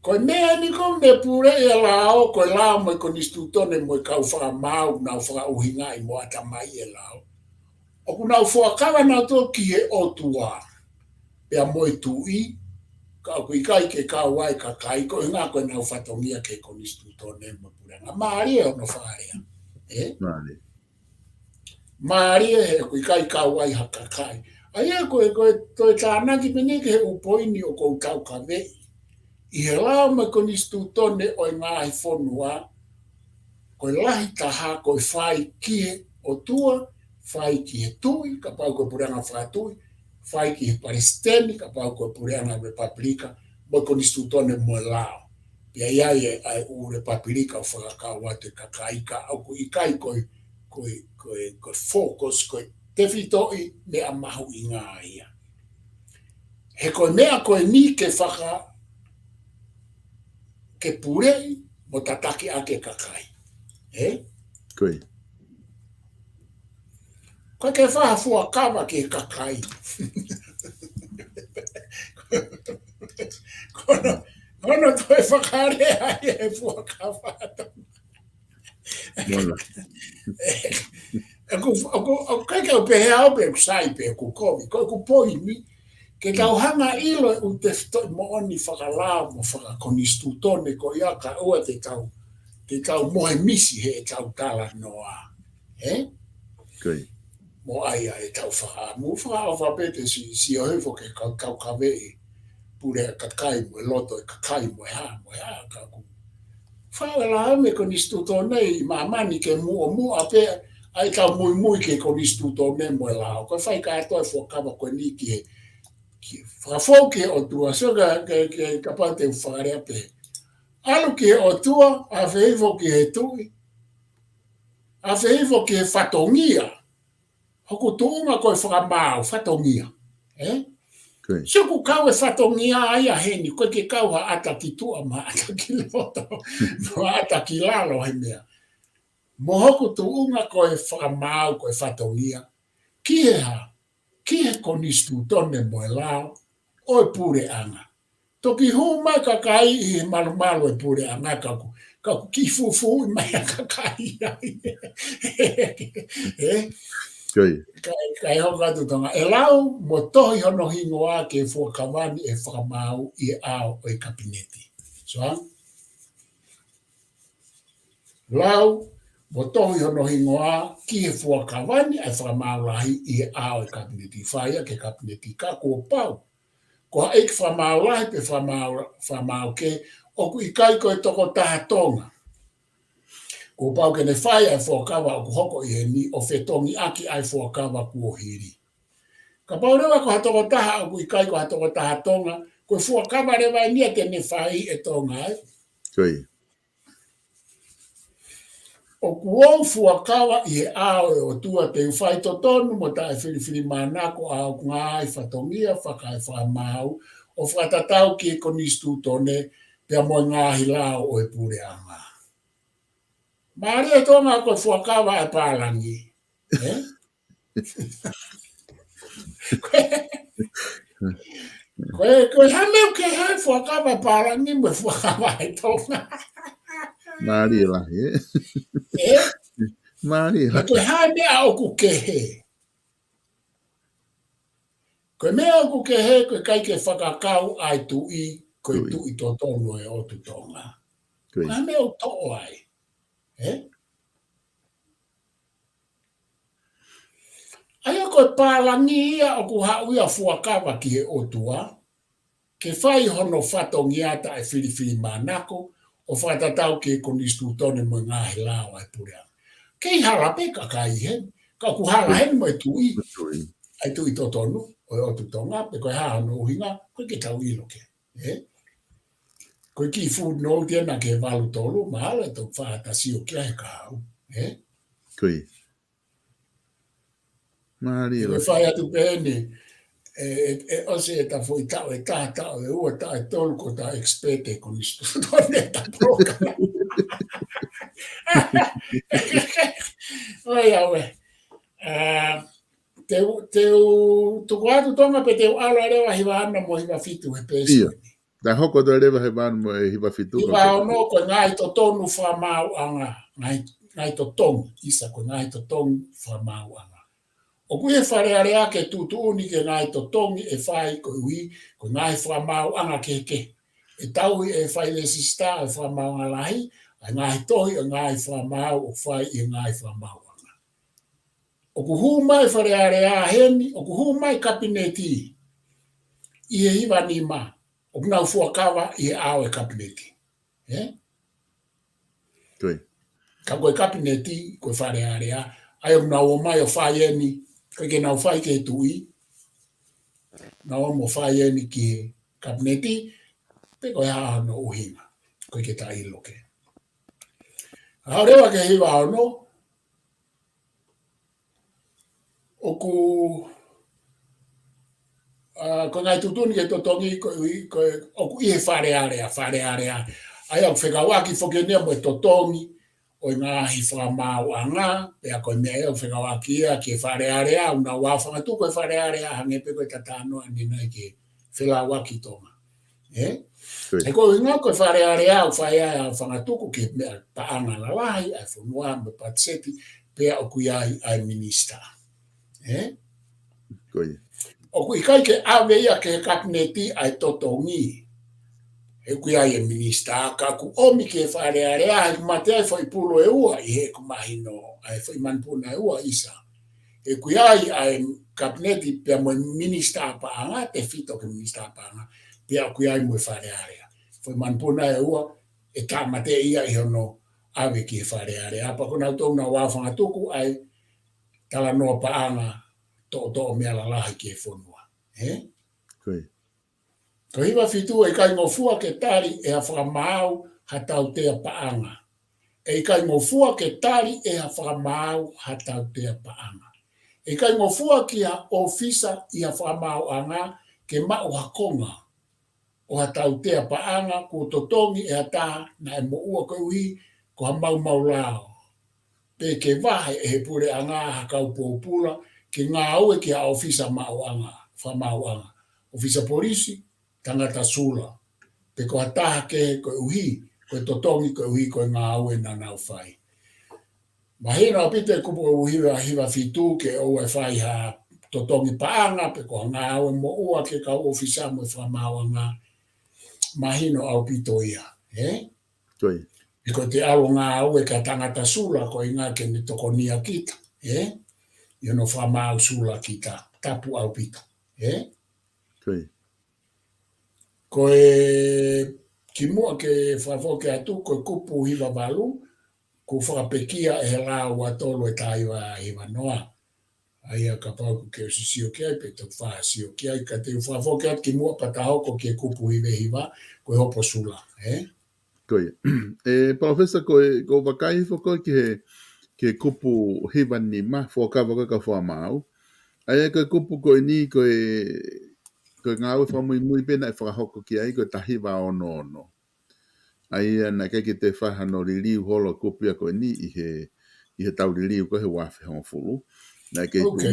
Ko e meʻa ni ko e meʻa pule ʻi he lao, ko e lao mo e konisitūtone mo e kau fakamaau, nau fakaʻuhingaʻi mo ʻatamai e lao. ʻOku nau fuakava nautolu ki he ʻOtua, pea mo e tuʻi, ka ʻoku ʻikai ke kau ai e kakai, ko e ʻuhinga ko ʻenau fatongia ki he konisitūtone mo e puleʻanga. Mālie hono fakalea. Ē? Mālie. Mālie he ʻoku ʻikai kau ai ha kakai. ʻA ia ko e, ko e toe tānaki pē eni ki he ʻū poini ʻoku ou taukaveʻi. ʻI he lao mo e konisitūtone ʻo e ngaahi fonua, ko e lahi taha ko e fai ki he ʻOtua, fai ki he tuʻi, kapau ko e puleʻanga fakatuʻi, fai ki he palesiteni, kapau ko e puleʻanga lepapilika, mo e konisitūtone mo e lao. Pea ʻi ai e, ʻa e ʻū lepapilika ʻoku fakakau atu e kakai ka ʻoku ʻikai ko e, ko e, ko e, ko e focus, ko e tefitoʻi meʻa mahuʻinga ia. He ko e meʻa ko eni ke faka-, ke puleʻi mo tataki ʻaki e kakai. Ē? Ko e. Ko e ke fai ha fuakava ki he kakai. Ko hono, ko hono toe fakalea ia e fuakava. Mola. ʻOku, ʻoku, ʻoku ʻikai ke u pehē au pe ʻoku sai pe ʻoku kovi. Ko ʻeku poini, ke tau hanga ʻo ʻilo e ʻū tefitoʻi moʻoni fakalao mo fakakonisitūtone ko ia kae ʻoua te tau, te tau mohe misi heʻetau talanoa. Ē? Ko e. Mo ʻai ʻa ʻetau fakaʻamu, fakaʻofa pē te si, sio hifo ki he kau, kau kaveʻi pule ʻa e kakai mo e loto ʻa e kakai mo e hā, mo e hā, ka ʻoku faʻa ʻi ai e lao mo e konisitūtone ʻi māmani ke muʻomuʻa pē ʻa ʻetau muimui ki he konisitūtone mo e lao. Ko e fai kātoa e fuakava ko eni ki he, ki he fakafou ki he ʻOtua, sio ka, ka, ka, kapau te u fakalea pē. ʻAlu ki he ʻOtua, afe hifo ki he tuʻi, afe hifo ki he fatongia. Hoku tuʻunga ko e fakamaau, fatongia. Ē? Ko e. Sio ʻoku kau e fatongia ia heni, ʻoku ʻikai ke kau ha ʻata ki tuʻa mo ha ʻata ki loto, mo ha ʻata ki lalo he meʻa. Mo hoku tuʻunga ko e fakamaau, ko e fatongia. Ki he hā, ki he konisitūtone mo e lao ʻo e puleʻanga. Toki hū mai e kakai ʻi he malumalu e puleʻanga ka ʻoku, ka ʻoku kiʻi fufuuʻi mai ʻa e kakai ai. Ē? Kae, kae hoko atu Tonga. ʻE lau mo tohi hono hingoa ki he fuakava ni ʻe he fakamaau ʻi he ʻao ʻo e kapineti. So, lau mo tohi hono hingoa ki he fuakava ni ʻa e fakamaau lahi ʻi he ʻao ʻo e kapineti. Fai ia ki he kapineti ka kuo pau ko ha ʻeiki fakamaau lahi pe fakamaau, fakamaau kehe, ʻoku ʻikai ko e tokotaha Tonga. Kuo pau ke ne fai ʻa e fuakava ʻoku hoko ʻi heni ʻo fetongiʻaki ʻa e fuakava kuo hili. Kapau leva ko ha tokotaha ʻoku ʻikai ko ha tokotaha Tonga, ko e fuakava leva eni ia te ne fai ʻe Tonga, ē? ʻOku ou fuakava ʻi he ʻao ʻo e ʻOtua te u fai totonu mo taʻefilifilimānako ʻa hoku ngaahi fatongia fakaefakamaau ʻo fakatatau ki he konisitūtone pea mo e ngaahi lao ʻo e puleʻanga. Mālie Tonga ko e fuakava ʻa e pālangi. Ē? Ko e, ko e hā e meʻa ʻoku kehe ai e fuakava ʻa e pālangi mo e fuakava ʻa e Tonga? Mālie lahi, ē? Ē? Mālie lahi. Ko e hā e meʻa ʻoku kehe? Ko e meʻa ʻoku kehe, ko e ʻikai ke fakakau ʻa e tuʻi, ko e tuʻi totonu ʻo e ʻOtu Tonga. Ko e hā e meʻa ʻoku toʻo ai? Ē? ʻA ia ko e pālangi ia ʻoku haʻu ia ʻo fuakava ki he ʻOtua, ke fai hono fatongia taʻefilifilimānako, ʻo fakatatau ki he konisitūtone mo e ngaahi lao ʻa e puleʻanga. Kei hala pē kakai heni, ka ʻoku hala heni mo e tuʻi, ʻa e tuʻi totonu ʻo e ʻOtu Tonga, pe ko e hā hono ʻuhinga, ʻoku ʻikai ke tau ʻilo ke. Ē? Ko e kiʻi footnote ena ki he valu tolu, mahalo ʻe toki faʻa ta sio ki ai he kahaʻu. Ē? Mālie lahi. Fai atu pē eni, ʻe, ʻe, ʻe ʻosi ʻeta foʻi taʻu ʻe taha, taʻu ʻe ua, taʻu ʻe tolu ko ʻeta expert ʻi he konisitūtone ʻeta polokalama. ʻOi, ʻauē. Te u, te u tuku atu Tonga pe te u ʻalu leva hiva ono mo hiva fitu he pēsi ni. Naʻe hoko atu leva hiva ono mo e hiva fitu. Hiva ono ko e ngaahi totonu fakamaauʻanga, ngaahi, ngaahi totongi, ʻisa ko e ngaahi totongi fakamaauʻanga. ʻOku ʻi he Fale Alea ke tuʻutuʻuni ki he ngaahi totongi ʻe fai koeʻuhi ko e ngaahi fakamaauʻanga kehekehe. ʻE tauhi ʻe he fai lēsisitā ʻo e fakamaauʻanga lahi ʻa e ngaahi tohi ʻo e ngaahi fakamaau ʻoku fai ʻi he ngaahi fakamaauʻanga. ʻOku hū mai Fale Alea heni, ʻoku hū mai Kapineti ʻi he hiva nima, ʻoku nau fuakava ʻi he ʻao ʻo e Kapineti. Ē? Ka ko e Kapineti, ko e Fale Alea, ʻa ia ʻoku nau ō mai ʻo fai eni, ʻikai ke nau fai ki he tuʻi, nau ō mai ʻo fai eni ki he Kapineti, pe ko e hā hono ʻuhinga, ʻikai ke ta ʻilo ke. Haʻu leva ki he hiva ono, ʻoku, ʻa, ko e ngaahi tuʻutuʻuni ke totongi ko, ko, ʻoku ʻi he Fale Alea, Fale Alea. ʻA ia ʻoku fekauʻaki foki eni ia mo e totongi ʻo e ngaahi fakamaauʻanga, pea ko e meʻa ia ʻoku fekauʻaki ia ki he Fale Alea, ʻoku nau aofangatuku e Fale Alea, hangē pē ko ʻeta talanoa ʻanenai ki he felauʻaki Tonga. Ē? He ko e ʻuhinga ko e Fale Alea ʻoku fai ai ʻa e aofangatuku ki he meʻa paʻanga lalahi ʻa e fonua mo e patiseti, pea ʻoku ʻi ai ʻa e minisitā. Ē? ʻOku ʻikai ke ʻave ia ki he Kapineti ʻa e totongi. He ʻoku ʻi ai e minisitā, ka ʻoku ʻomi ki he Fale Alea, he ʻoku mate ai foʻi pulu ʻe ua ʻi heʻeku mahino, ʻa e foʻi manupuna ʻe ua ʻisa. He ʻoku ʻi ai ʻa e Kapineti pea mo e minisitā paʻanga, tefito ki he minisitā paʻanga, pea ʻoku ʻi ai mo e Fale Alea. Foʻi manupuna ʻe ua, ʻe tāmateʻi ia ʻi hono ʻave ki he Fale Alea. Pea ko nautolu naʻa nau aofangatuku ʻa e talanoa paʻanga toʻotoʻo meʻa lalahi ki he fonua. Ē? Ko e hiva fitu, ʻe ʻikai ngofua ke tali ʻe ha fakamaau ha tautea paʻanga. ʻE ʻikai ngofua ke tali ʻe ha fakamaau ha tautea paʻanga. ʻE ʻikai ngofua ki ha ʻōfisa ʻi ha fakamaauʻanga ke maʻu ha konga ʻo ha tautea paʻanga kuo totongi ʻe ha taha naʻe moʻua koeʻuhi ko ha maumau lao, pe ke vahe ʻe he puleʻanga ha kau pōpula ke ngāue ki ha ʻōfisa maʻuʻanga, fakamaauʻanga, ʻōfisa polisi, tangata sula, pe ko ha taha kehe koeʻuhi ko e totongi koeʻuhi ko e ngāue naʻa nau fai. Mahino ʻaupito e kupu ʻe hiva, hiva fitu ke ʻoua ʻe fai ha totongi paʻanga pe ko ha ngāue moʻua ki he kau ʻōfisa mo e fakamaauʻanga. Mahino ʻaupito ia, ē? Ko ia. He ko ʻete ʻalu ʻo ngāue ki ha tangata sula ko e ʻuhinga ke ne tokonia kita, ē? ʻI hono fakamaau sula kita, tapu ʻaupito, ē? Ko ia. Ko e kimuʻa ke fakafoki atu, ko e kupu hiva valu, kuo fakapekia ʻe he lao ua tolu ʻe taha hiva hiva noa. ʻA ia kapau ʻoku ke ʻosi sio ki ai, pe toki faʻa sio ki ai, ka te u fakafoki atu kimuʻa pea ta hoko ki he kupu hiva hiva, ko e hopo sula, ē? Ko ia. ʻE, Palōfesa, ko e, ko e vakai hifo ko ē ki he, ki he kupu hiva nima, fuakava ko ē kau fakamaau. ʻA ia ko e kupu ko eni, ko e, ko e ngāue fakamuimui pē naʻe fakahoko ki ai, ko e taha hiva ono ono. ʻA ia naʻe ʻikai ke toe fai hano liliu holo kupu ia ko eni ʻi he, ʻi he tau liliu ko ē he ua afe hongofulu. Naʻe ʻikai ke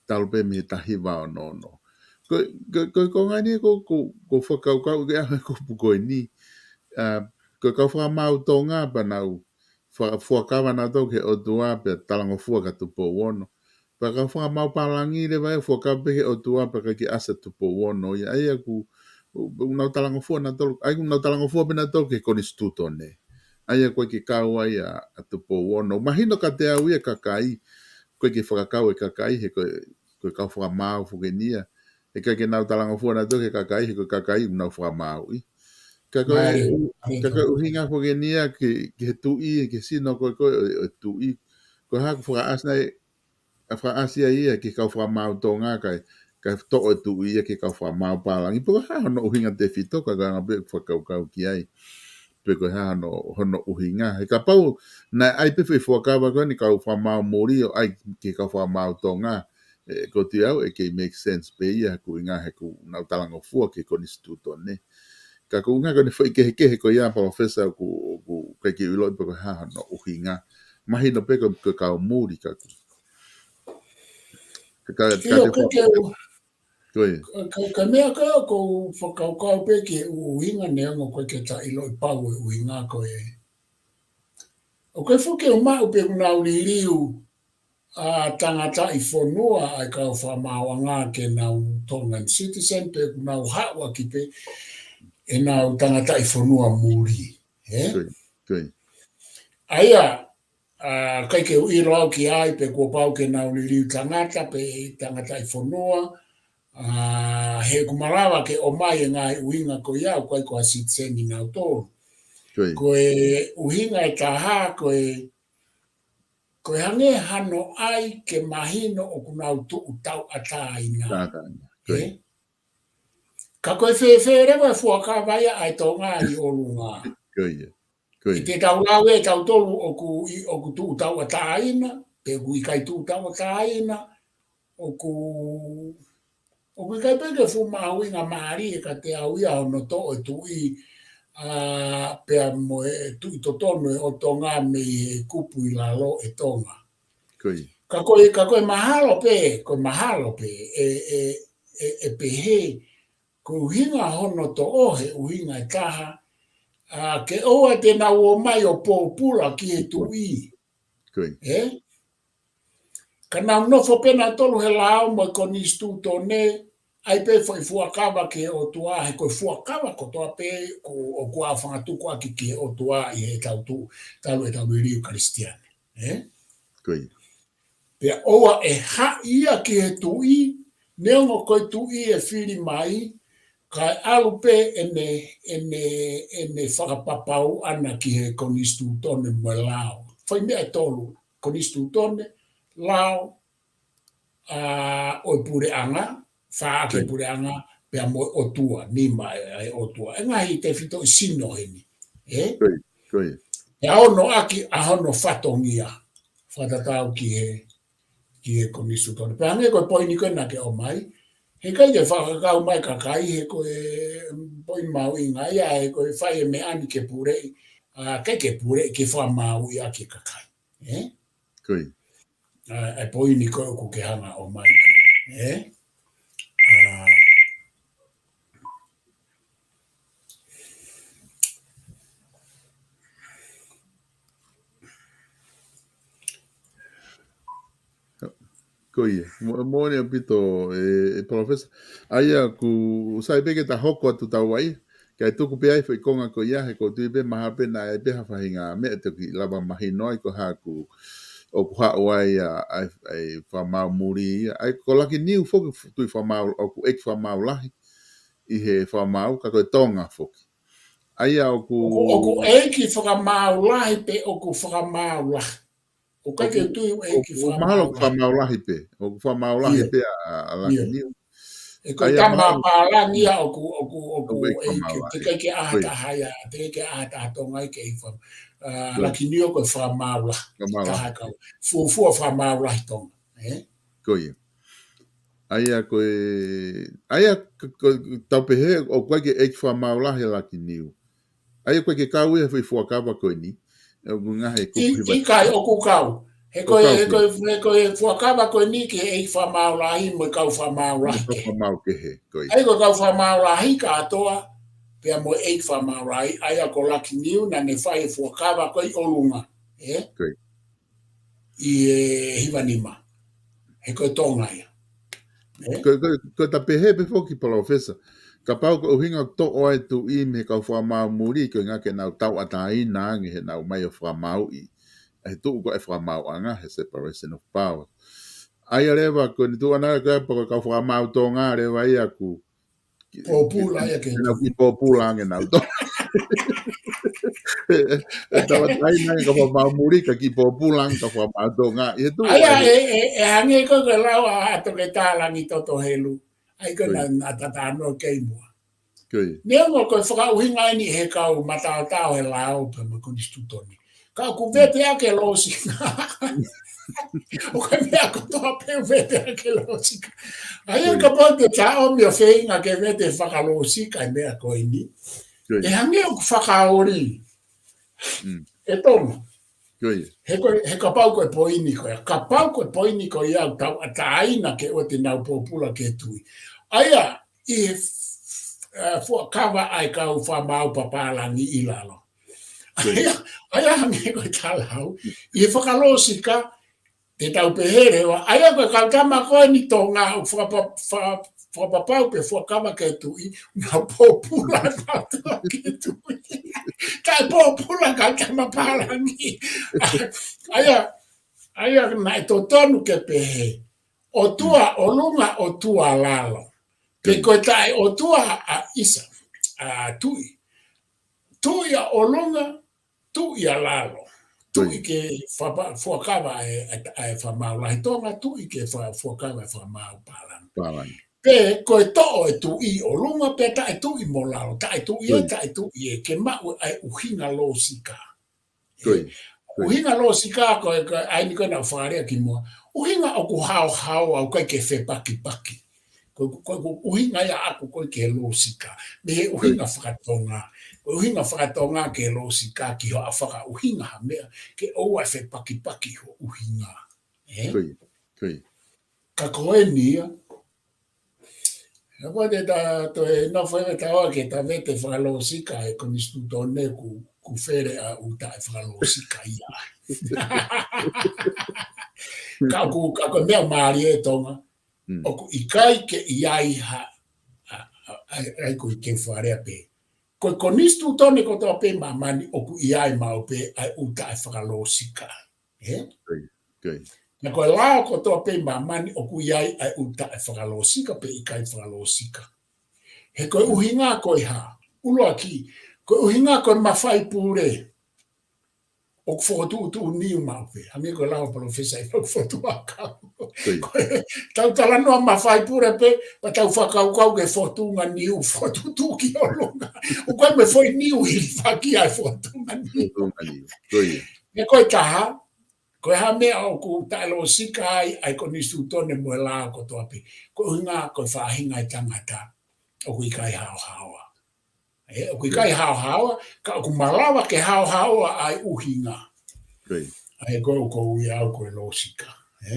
talu pē mei he taha hiva ono ono. Ko, ko, ko, ko e konga eni ko, ko, ko e fakakaukau ke ʻa e kupu ko eni. ʻA, ko e kau fakamaau Tonga pea nau fa-, fuakava nautolu ki he ʻOtua pea talangofua kia Tupou Ono. Pea kau fakamaau pālangi leva ʻe fuakava pē ki he ʻOtua pea ʻikai ke ʻasi ʻa Tupou Ono ia. ʻA ia ʻoku, ʻoku nau talangofua nautolu, ʻa ia ʻoku nau talangofua pē nautolu ki he konisitūtone. ʻA ia ʻoku ʻikai ke kau ai ʻa, ʻa Tupou Ono. Mahino kiate au ia kakai, ʻoku ʻikai ke fakakau e kakai, he ko e, ko e kau fakamaau foki eni ia. He ʻikai ke nau talangofua nautolu ki he kakai, he ko e kakai ʻoku nau fakamaauʻi. Ka ko e, ka ko e ʻuhinga foki eni ia ki, ki he tuʻi, ki he sino ko ē ko ē ʻo, ʻo e tuʻi. Ko e hā ʻoku fakaʻasi ai, ʻa fakaʻasi ai ia ki he kau fakamaau Tonga kae, kae toʻo e tuʻi ia ki he kau fakamaau pālangi. Pe ko e hā hono ʻuhinga tefito, ka ko e anga pē ʻeku fakakaukau ki ai. Pe ko e hā hono, hono ʻuhinga. He kapau naʻe ʻai pē foʻi fuakava ko eni kau fakamaau muli ʻo ʻai ki he kau fakamaau Tonga. ʻE, ko e tui au, ʻe kei make sense pē ia, ko e ʻuhinga he ʻoku nau talangofua ki he konisitūtone. Ka ko e ʻuhinga ko eni foʻi kehekehe ko ia, Palōfesa, ʻoku, ʻoku ʻikai ke u ʻiloʻi pe ko e hā hono ʻuhinga. Mahino pē ko, ko e kau muli ka ʻoku. Ka, ka, ʻIo, ka ko e ke u, ko ia. Ka, ka, ka meʻa ko ē ʻoku ou fakakaukau pē ki he ʻuhinga neongo ʻoku ʻikai ke ta ʻiloʻi pau e ʻuhinga ko ē. ʻOku ʻikai foki ke u maʻu pe ʻoku nau liliu ʻa tangataʻi fonua ʻa e kau fakamaauʻanga ke nau Tongan citizen pe ʻoku nau haʻu ʻaki pē ʻenau tangataʻi fonua muli, ē? Ko ia, ko ia. ʻA ia, ʻa, ʻikai ke u ʻilo au ki ai pe kuo pau ke nau liliu tangata pe tangataʻi fonua, ʻa, he ʻoku malava ke ʻomai e ngaahi ʻuhinga ko ia, ʻoku ʻikai ko ha citizen ʻi nautolu. Ko ia. Ko e ʻuhinga ʻe taha, ko e, ko e hangē hano ʻai ke mahino ʻoku nau tuʻu tauʻatāina. Tauʻatāina. Ko ia. Ē? Ka ko e fēfē leva e fuakava ia ʻa e Tonga ʻi ʻolunga. Ko ia. Ko ia. ʻI heʻetau lau ʻe tautolu ʻoku ʻi, ʻoku tuʻu tauʻatāina, pe ʻoku ʻikai tuʻu tauʻatāina, ʻoku, ʻoku ʻikai pē ke fuʻu mahuʻinga mālie kiate au ia hono toʻo e tuʻi, ʻa, pea mo e tuʻi totonu ʻo Tonga mei he kupu ʻi lalo ʻe Tonga. Ko ia. Ka ko e, ka ko e mahalo pē, ko e mahalo pē, ʻe, ʻe, ʻe, ʻe pehē, ko e ʻuhinga hono toʻo he ʻuhinga ʻe taha, ʻa, ke ʻoua te nau ō mai ʻo pōpula ki he tuʻi. Ko ia. Ē? Ka nau nofo pē nautolu he lao mo e konisitūtone, ʻai pē foʻi fuakava ki he ʻOtua, he ko e fuakava kotoa pē ʻoku, ʻoku ʻaofangatuku ʻaki ki he ʻOtua ʻi heʻetau tuʻu, talu ʻetau liliu Kalisitiane. Ē? Ko ia. Pea ʻoua ʻe haʻi ia ki he tuʻi, neongo ko e tuʻi ʻe fili mai, kae ʻalu pē ʻene, ʻene, ʻene fakapapau ʻana ki he konisitūtone mo e lao. Foʻi meʻa ʻe tolu, konisitūtone, lao, ʻa, ʻo e puleʻanga, fā ʻaki e puleʻanga, pea mo e ʻOtua, nima ʻa e, ʻa e ʻOtua. ʻE ngaahi tefitoʻi sino heni. Ē? Ko ia, ko ia. Pea ono ʻaki ʻa hono fatongia. Fakatatau ki he, ki he konisitūtone. Pea hangē ko e poini ko ē naʻa ke ʻomai. He ʻikai ke fakakau mai kakai, he ko e poini mahuʻinga ia, he ko e fai e meʻa ni ke puleʻi, ʻa, ʻikai ke puleʻi ke fakamaauʻi ʻaki e kakai. Ē? Ko ia. ʻA, e poini ko ē ʻoku ke hanga ʻo ʻomai ki ai, ē? ʻA, Ko ia, mo-, moʻoni ʻaupito, ē, ē Palōfesa. ʻA ia ʻoku sai pē ke ta hoko atu taua ia, kae tuku pē ai foʻi konga ko ia, he ʻoku ou tui pē mahalo pē naʻe ʻi ai pē ha faʻahinga meʻa te u kiʻi lava mahino ai ko e hā ʻoku, ʻoku haʻu ai ʻa, ʻa e, ʻa e fakamaau muli ia. ʻA ia ko Lucky Niu foki fu-, tuʻi fakamaau, ʻoku ʻeiki fakamaau lahi ʻi he fakamaau, ka ko e Tonga foki. ʻA ia ʻoku ʻOku, ʻoku ʻeiki fakamaau lahi pe ʻoku fakamaau lahi? ʻOku ʻikai ke ʻOku, u tui ʻoku ʻeiki ʻoku mahalo ʻoku fakamaau lahi. Fakamaau lahi pē. ʻOku fakamaau lahi ʻIo. pē ʻa, ʻa, ʻa Lucky ʻIo. Niu. He ko ʻA e ia tama mahalo pālangi ia ʻoku, ʻoku, ʻoku ʻoku ʻeiki ʻeiki, fakamaau lahi. teʻeki ke ʻi ai ha Ko ia. taha ia, teʻeki ke ʻi ai ha taha Tonga ia ke ʻeiki fa-, ʻa, Ko ia. Lucky Niu ko e fakamaau lahi. Fakamaau Taha lahi. kau. Fuofua fakamaau lahi Tonga. Ē? Ko ia. ʻA ia ko e, ʻa ia ko, ko, tau pehē ʻoku ʻikai ke ʻeiki fakamaau lahi ʻa Lucky Niu. ʻA ia ʻoku ʻikai ke kau ia he foʻi fuakava ko eni. ʻOku ngahe ʻIkai, kupu hiva. ʻIkai ʻoku kau. He ʻOku ko e, kau he ko pē. e, he ko e fuakava ko eni ki he ʻeiki fakamaau lahi mo e kau fakamaau Mo e lahi kau kehe. fakamaau kehe, ko ia. ʻA ia ko e kau fakamaau lahi kātoa, pea mo e ʻeiki fakamaau lahi, ʻa ia ko Lucky Niu naʻa ne fai e fuakava ko ē ʻi ʻolunga. Ē? Ko ia. ʻI he hiva nima. He ko e Tonga ia. Ē? Ko, ko, ko e ta pehē pē foki Palōfesa. Kapau ko e ʻuhinga ʻoku toʻo ai e tuʻi mei he kau fakamaau muli ko e ʻuhinga ke nau tauʻatāina ange heʻenau ō mai ʻo fakamaauʻi. He tuʻu ko e fakamaauʻanga, he separation of power. ʻA ia leva ko eni tuʻu ʻana ko e pea ko e kau fakamaau Tonga leva ia ʻoku Pōpula ia ke ke nau kiʻi pōpula ange nau Tonga. ʻE, ʻe, ʻe tauʻatāina ange kau fakamaau muli ka kiʻi pōpula ange kau fakamaau Tonga. ʻI he tuʻu ʻA ia ai. ʻe, ʻe, ʻe hangē ko e lau ʻa, ʻa Toketā Langitoto Helu. ʻA ia ko Ko ia. naʻa, naʻa ta talanoa ki ai muʻa. Ko ia. Neongo ko e fakaʻuhinga eni he kau mataotao he lao pea mo e konisitūtone. Ka ʻoku Mm. vete ʻaki e lōsika. ʻOku ʻi ai e meʻa kotoa pē ʻoku vete ʻaki e lōsika. ʻA ia Ko ia. kapau te ta ʻomi ʻo feinga ke vete fakalōsika e meʻa ko eni. Ko ia. ʻE hangē ʻoku fakaoli. Mm. ʻE Tonga. Ko ia. He ko e, he kapau ko e poini ko ia. Kapau ko e poini ko ia ʻoku tauʻatāina ke ʻoua te nau pōpula ki he tuʻi. ʻA ia, ʻi he f-, ʻa, fuakava ʻa e kau fakamaau papālangi ʻi lalo. Ko ia. ʻA ia, ʻa ia hangē ko e ta lau, ʻi he fakalōsika, te tau pehē leva, ʻa ia ko e kau tama ko eni Tonga, ʻoku fakapa-, fa-, fakapapau pe fuakava ki he tuʻi, nau pōpula kātoa ki he tuʻi. Kae pōpula kau tama pālangi. ʻA ia, ʻa ia naʻe totonu ke pehē. ʻOtua Mm. ʻolunga, ʻOtua lalo. Pe Ko ia. ko e taʻe ʻOtua ʻa ʻisa, ʻa tuʻi. Tuʻi ʻa ʻolunga, tuʻi ʻa lalo. Ko Tuʻi ia. ke fapa-, fuakava e, e, e fakamaau lahi Tonga, tuʻi ke fa-, fuakava e fakamaau pālangi. Pālangi. Pe ko e toʻo e tuʻi ʻolunga, pe taʻe tuʻi mo lalo, taʻe tuʻi Ko ē, ia. taʻe tuʻi ē, ke maʻu ʻa e ʻuhinga lōsika. Ko Ē, ia. Ko ia. ʻuhinga lōsika ko e, ko e, ʻa eni ko ē naʻa ku fakalea kimuʻa. ʻUhinga ʻoku haohaoa, ʻoku ʻikai ke fepakipaki. Ko, ko, ko ʻuhinga ia ʻaʻaku ko ē ki he lōsika. Mei he Ko ia. ʻuhinga fakatonga. Ko e ʻuhinga fakatonga ki he lōsika ki hoʻo fakaʻuhinga ha meʻa. Ke ʻoua ʻe fepakipaki hoʻo ʻuhinga. Ē? Ko ia. Ko ia. Ka ko eni ia. He ko e te ta toe nofo ʻi he taua ke ta vete fakalōsika e konisitūtone ʻoku, ʻoku fele ʻa e ʻū taʻe fakalōsika ia. Ka ʻoku, ka ko e meʻa mālie Tonga. Mm. ʻOku ʻikai ke ʻi ai ha, ʻa, ʻa, ʻa, ʻa, ko e ke fakalea pē. Ko e konisitūtone kotoa pē māmani ʻoku ʻi ai maʻu pē ʻa e ʻū taʻe fakalōsika. Ē? Ko ia, ko ia. Ka ko e lao kotoa pē māmani ʻoku ʻi ai ʻa e ʻū taʻe fakalōsika pe ʻikai fakalōsika. He ko e Mm. ʻuhinga ko e hā. ʻUluaki, ko e ʻuhinga ko e mafai pule. ʻOku fokotuʻutuʻu niu maʻu pē. Hangē ko e lau ʻa Palōfesa ʻi he fokotuʻu ʻakau. Ko ia. Ko e, tau talanoa mafai pule pē, pea tau fakakaukau ki he fokotuʻunga niu, fokotuʻutuʻu ki ʻolunga. ʻOku ʻi ai mo e foʻi niu hilifaki ʻa e fokotuʻunga niu. Fokotuʻunga niu. Ko ia. He ko e taha, ko e hā meʻa ʻoku taʻelōsika ai, ʻa e konisitūtone mo e lao kotoa pē. Ko e ʻuhinga, ko e faʻahinga e tangata. ʻOku ʻikai haohaoa. Ē, ʻoku ʻikai haohaoa, ka ʻoku malava ke haohaoa ʻa e ʻuhinga. Ko ia. ʻA ia ko e ʻoku ou ui au ko e lōsika. Ē?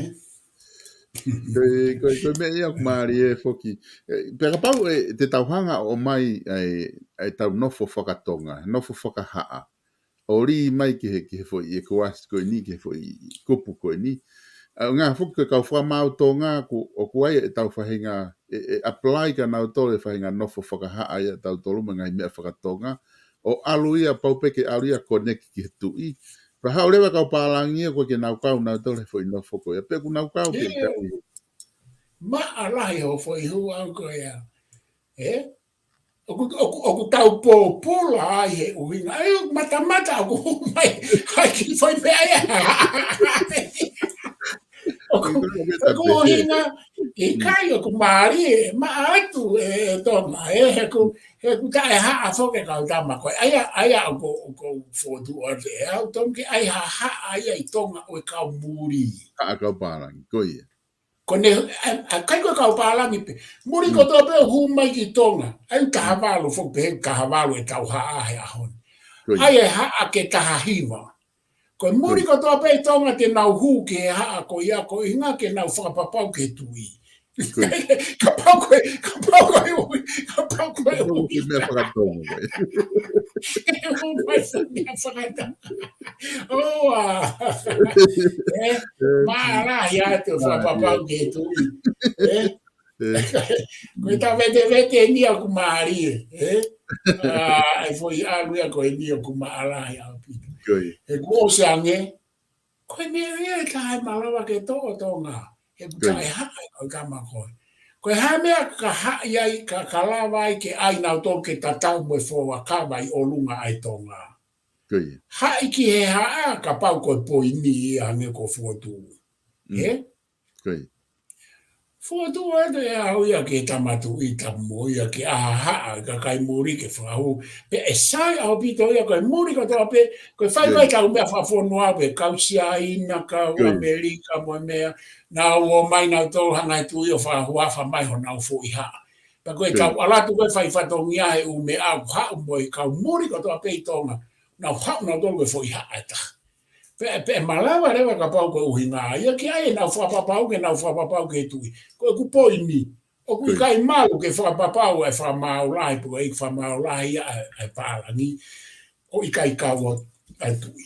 Ko e, ko e, ko e meʻa ia ʻoku mālie foki. Ē, pea kapau ʻe, te tau hanga ʻo ʻomai ʻa e, ʻa e tau nofo fakatonga, nofo fakahaʻa. ʻO lī mai ki he, ki he foʻi ʻekuasi ko eni, ki he foʻi kupu ko eni. ʻA e ngaahi foki ko e kau fakamaau Tonga ʻoku, ʻoku ʻi ai ʻetau faʻahinga, ʻe, ʻe apply kia nautolu e faʻahinga nofo fakahaʻa ia ʻa tautolu mo e ngaahi meʻa fakatonga. ʻO ʻalu ia pau pē ke ʻalu ia connect ki he tuʻi. Pea haʻu leva kau pālangi ia ko ē ke nau kau nautolu he foʻi nofo ko ia. Pea ʻoku nau kau ke ʻIo. ʻikai. Maʻa lahi hoʻo foʻi hū ʻaʻau ko ia. ʻE? ʻOku, ʻoku, ʻoku tau pōpula ai he ʻuhinga. ʻAi, ʻoku matamata ʻoku hū mai. ʻAi, kiʻi foʻi meʻa ia. ʻOku, ʻOku ʻoku pehē. ʻuhinga, ʻikai ʻoku mālie, maʻa atu ʻe, ʻe Tonga, ʻe, he ʻoku, he ʻoku taʻehaʻa foki e kau tama ko ē. ʻAia, ʻaia ʻoku, ʻoku fotu ʻo te, ʻe au Tonga ke ʻai ha haʻa ia ʻi Tonga ʻo e kau muli. Haʻa kau pālangi, ko ia. Ko ʻene, ʻa, ʻa, ʻikai ko e kau pālangi pē. Muli Mm. kotoa pē ʻoku hū mai ki Tonga. ʻAi taha Mm. valu foki pē, taha valu ʻetau haʻa he ʻaho ni. Ko ia. ʻAi e haʻa ke taha hiva. Ko e muli Ko ia. kotoa pē ʻi Tonga te nau hū ki he haʻa ko ia ko e ʻuhinga ke nau fakapapau ki he tuʻi. Ko ia. Kapau ko e, kapau ko e ui, kapau ko e Kapau ko e ui. meʻa fakatonga ko ē. Kapau ko e meʻa fakatonga. ʻOua. ʻE, maʻa lahi atu e fakapapau ki he tuʻi. ʻE, ʻE, ko e tavetevete eni ʻoku mālie, ʻe? ʻA, e foʻi ʻalu ia ko eni ʻoku maʻa lahi ʻaupito. Ko ia. He kuo ʻosi ange, ko e meʻa ia ʻe taha ʻe malava ke toʻo Tonga. He ʻoku Ko ia. taʻehaʻa e kau tama ko ē. Ko e hā e meʻa ka haʻi ai, ka, ka lava ai ke ʻai nautolu ke tatau mo e fuakava ʻi ʻolunga ʻa e Tonga. Ko ia. Haʻi ki he haʻa, kapau ko e poini ia hangē ko e fotu. Mm. ʻE? Ko ia. Fotu atu ʻe au ia ke tama tuʻi tamu ia ke ʻai ha haʻa, kakai muli ke fakahū. Pea ʻe sai ʻaupito ia ko e muli kotoa pē, ko e fai Ko ia. ko e tau meʻa fakafonua pē, kau Siaina, kau Ko ia. ʻAmelika, mo e meʻa, nau ō mai nautolu hanga he tuʻi ʻo fakahuafa mai honau foʻi haʻa. Pea ko e Ko ia. tau ʻalu atu ko e fai fatongia he ʻū meʻa ʻoku haʻu mo e kau muli kotoa pē ʻi Tonga, nau haʻu nautolu ko e foʻi haʻa ʻe taha. Pea, pea malava leva kapau ko e ʻuhinga ia ke ʻai ʻenau fakapapau, ke nau fakapapau ki he tuʻi. Ko ʻeku poini. ʻOku Ko ia. ʻikai malu ke fakapapau ʻa e fakamaau lahi, pe ko e fakamaau lahi ʻa, ʻa e pālangi. ʻO ʻikai kau ʻa e tuʻi.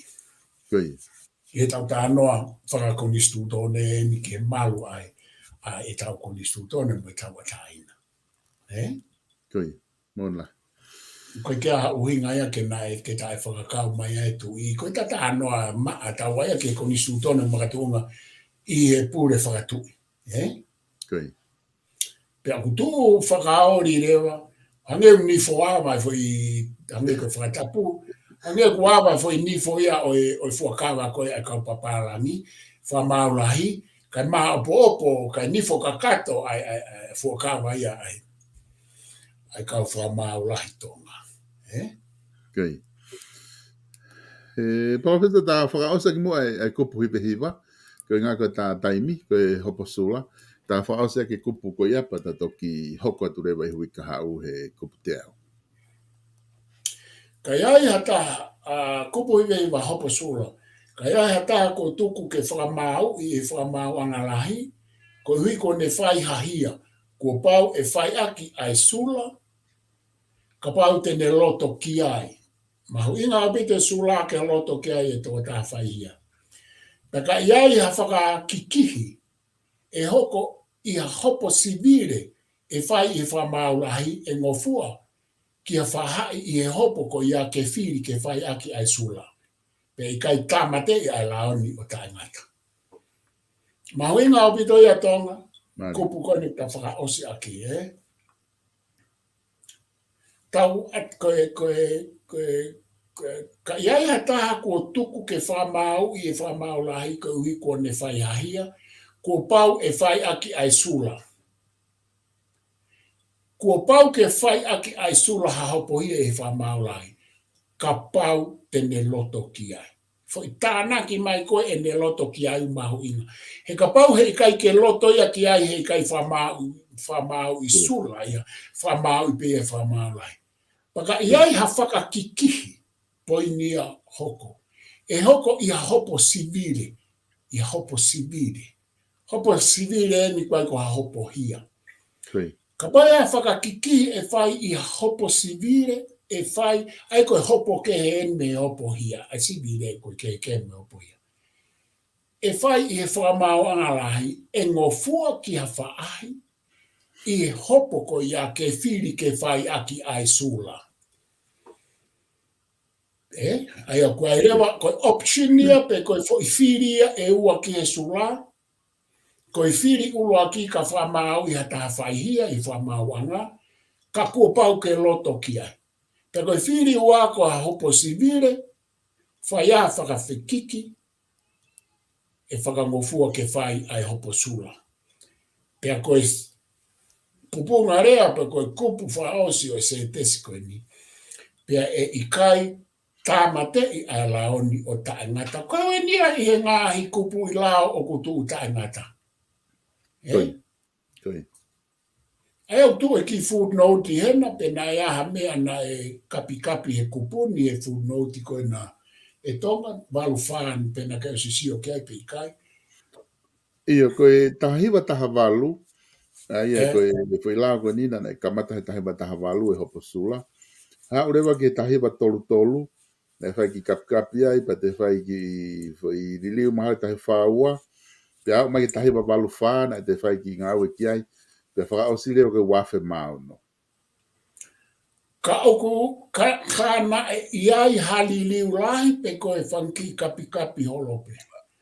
Ko ia. ʻI heʻetau talanoa fakakonisitūtone eni ke malu ai ʻa ʻetau konisitūtone mo e tauʻatāina. ʻE? Ko ia. Mo na. Ko e ʻikai ha ʻuhinga ia ke naʻe, ke taʻe fakakau mai ai e tuʻi. Ko e talanoa maʻa tau ai ki he konisitūtone makatuʻunga ʻi he pule fakatuʻi. ʻE? Ko ia. Pea ʻoku tuʻu fakaoli leva, hangē ʻoku nifo ava e foʻi, hangē ko e fakatapu, hangē ʻoku ava e foʻi nifo ia ʻo e, ʻo e fuakava ko ē ʻa e kau papālangi, fakamaau lahi, kae maʻopoʻopo, kae nifo kakato ʻa e, ʻa e, ʻa e fuakava ia ʻa e, ʻa e kau fakamaau lahi Tonga. ʻE? Ko ia. ʻE, Palōfesa, ta fakaʻosi ʻaki muʻa ʻa e, ʻa e kupu hiva hiva, ko e ʻuhinga ko ʻeta taimi, ko e hopo sula, ta fakaʻosi ʻaki e kupu ko ia pea ta toki hoko atu leva ʻi he uike kahaʻu he kupu teau. Ka ʻi ai ha taha, ʻa, kupu hiva hiva hopo sula, ka ʻi ai ha taha kuo tuku ke fakamāuʻi e fakamaauʻanga lahi, koeʻuhi kuo ne fai ha hia, kuo pau ʻe fai ʻaki ʻa e sula, kapau te ne loto ki ai. Mahuʻinga ʻaupito e sula ke loto ki ai e tokotaha faihia. Pea ka ʻi ai ha fakakikihi, ʻe hoko ʻi ha hopo sivile ʻe fai ʻi he fakamaau lahi ʻe ngofua ki ha faʻahi ʻi he hopo ko ia ke fili ke fai ʻaki ʻa e sula. Pea ʻikai tāmateʻi ʻa e lao ni ʻo taʻengata. Mahuʻinga ʻaupito ia Tonga, Mālie. kupu ko eni ta fakaʻosi ʻaki, ʻe? Tau at-, ko e, ko e, ko e, ko e, ka ʻi ai ha taha kuo tuku ke fakamāuʻi e fakamaau lahi koeʻuhi kuo ne fai ha hia, kuo pau ʻe fai ʻaki ʻa e sula. Kuo pau ke fai ʻaki ʻa e sula ha hopo hia ʻi he fakamaau lahi. Kapau te ne loto ki ai. Foʻi tānaki mai ko ē ʻene loto ki ai ʻoku mahuʻinga. He kapau heʻikai ke loto ia ki ai heʻikai fakamaau, fakamaauʻi sula ia, fakamaauʻi pē ia fakamaau lahi. Pea ka ʻi ai ha fakakikihi, poini ia hoko. ʻE hoko ʻi ha hopo sivile, ʻi ha hopo sivile. Hopo sivile eni ʻikai ko ha hopo hia. Ko ia. Kapau ʻe fakakikihi ʻe fai ʻi ha hopo sivile, ʻe fai, ʻa ia ko e hopo kehe eni mei he hopo hia, ʻa e sivile ko e kehekehe mei he hopo hia. ʻe fai ʻi he fakamaauʻanga lahi, ʻe ngofua ki ha faʻahi ʻi he hopo ko ia ke fili ke fai ʻaki ʻa e sula. ʻE, ʻa ia ko e leva, ko e option ia pe ko e foʻi fili ia ʻe ua ki he sula, ko e fili ʻuluaki ka fakamaauʻi ha taha faihia ʻi he fakamaauʻanga, ka kuo pau ke loto ki ai. Pea ko e fili ua ko ha hopo sivile, fai ʻa e fakafekiki, ʻe fakangofua ke fai ʻa e hopo sula. Pea ko e s-, pupunga lea, pea ko e kupu fakaʻosi ʻo e sētesi ko eni. Pea ʻe ʻikai tāmateʻi ʻa e lao ni ʻo taʻengata. Ko eni ia ʻi he ngaahi kupu ʻi lao ʻoku tuʻu taʻengata. ʻE? Ko ia. Ko ia. ʻA ia ʻoku tuʻu e kiʻi footnote hena, pe naʻe ʻi ai ha meʻa naʻe kapikapi he kupu ni he footnote ko ena ʻe Tonga, valu fā ni pe naʻa ke ʻosi sio ki ai pe ʻikai. ʻIo, ko e taha hiva taha valu, ʻa ia ʻE. ko e, e foʻi lao ko eni naʻe kamata he taha hiva taha valu e hopo sula. Haʻu leva ki he taha hiva tolu tolu, naʻe fai e kiʻi kapikapi ai, pea toe fai e kiʻi foʻi liliu mahalo taha hiva fā ua, pea aʻu mai ki he taha hiva valu fā, naʻe toe fai e kiʻi ngāue ki ai, pea fakaʻosi leva ko e ua afe mā ono. Ka ʻoku, ka, ka naʻe ʻi ai ha liliu lahi pe ko e fanga kiʻi kapikapi holo pē.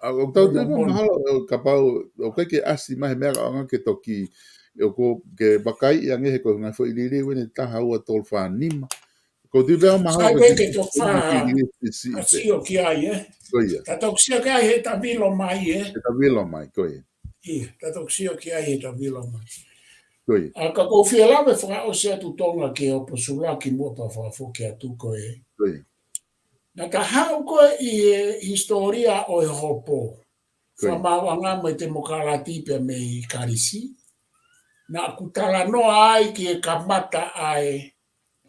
ʻA, ʻoku tau Mo, tui mo. mahalo, ʻo kapau, ʻoku ʻikai ke ʻasi mai he meʻa ka ʻoku ke toki, ʻoku ke vakaiʻi ange he ko e ngaahi foʻi liliu ʻeni taha ua tolu fā nima. ʻOku tui pē mahalo Sai ko pē e ke kiʻi toki fā, kiʻi liliu siʻi ka pē. sio ki ai, ʻe? Ko ia. Ta toki sio ki ai he ta vilo mai, ʻe? He ta vilo mai, ko ia. ʻIa, ta toki sio ki ai he ta vilo mai. Ko ia. ʻA ka ʻoku ou fie lave fakaʻosi atu Tonga ki he hopo sula kimuʻa pea fakafoki atu ko e. Ko ia. Naʻa ta haʻu ko ē ʻi he hisitōlia ʻo e hopo. Ko ia. Fakamaauʻanga mo e temokalati pea mei Kalisi. Naʻa ku talanoa ai ki he kamata ʻa e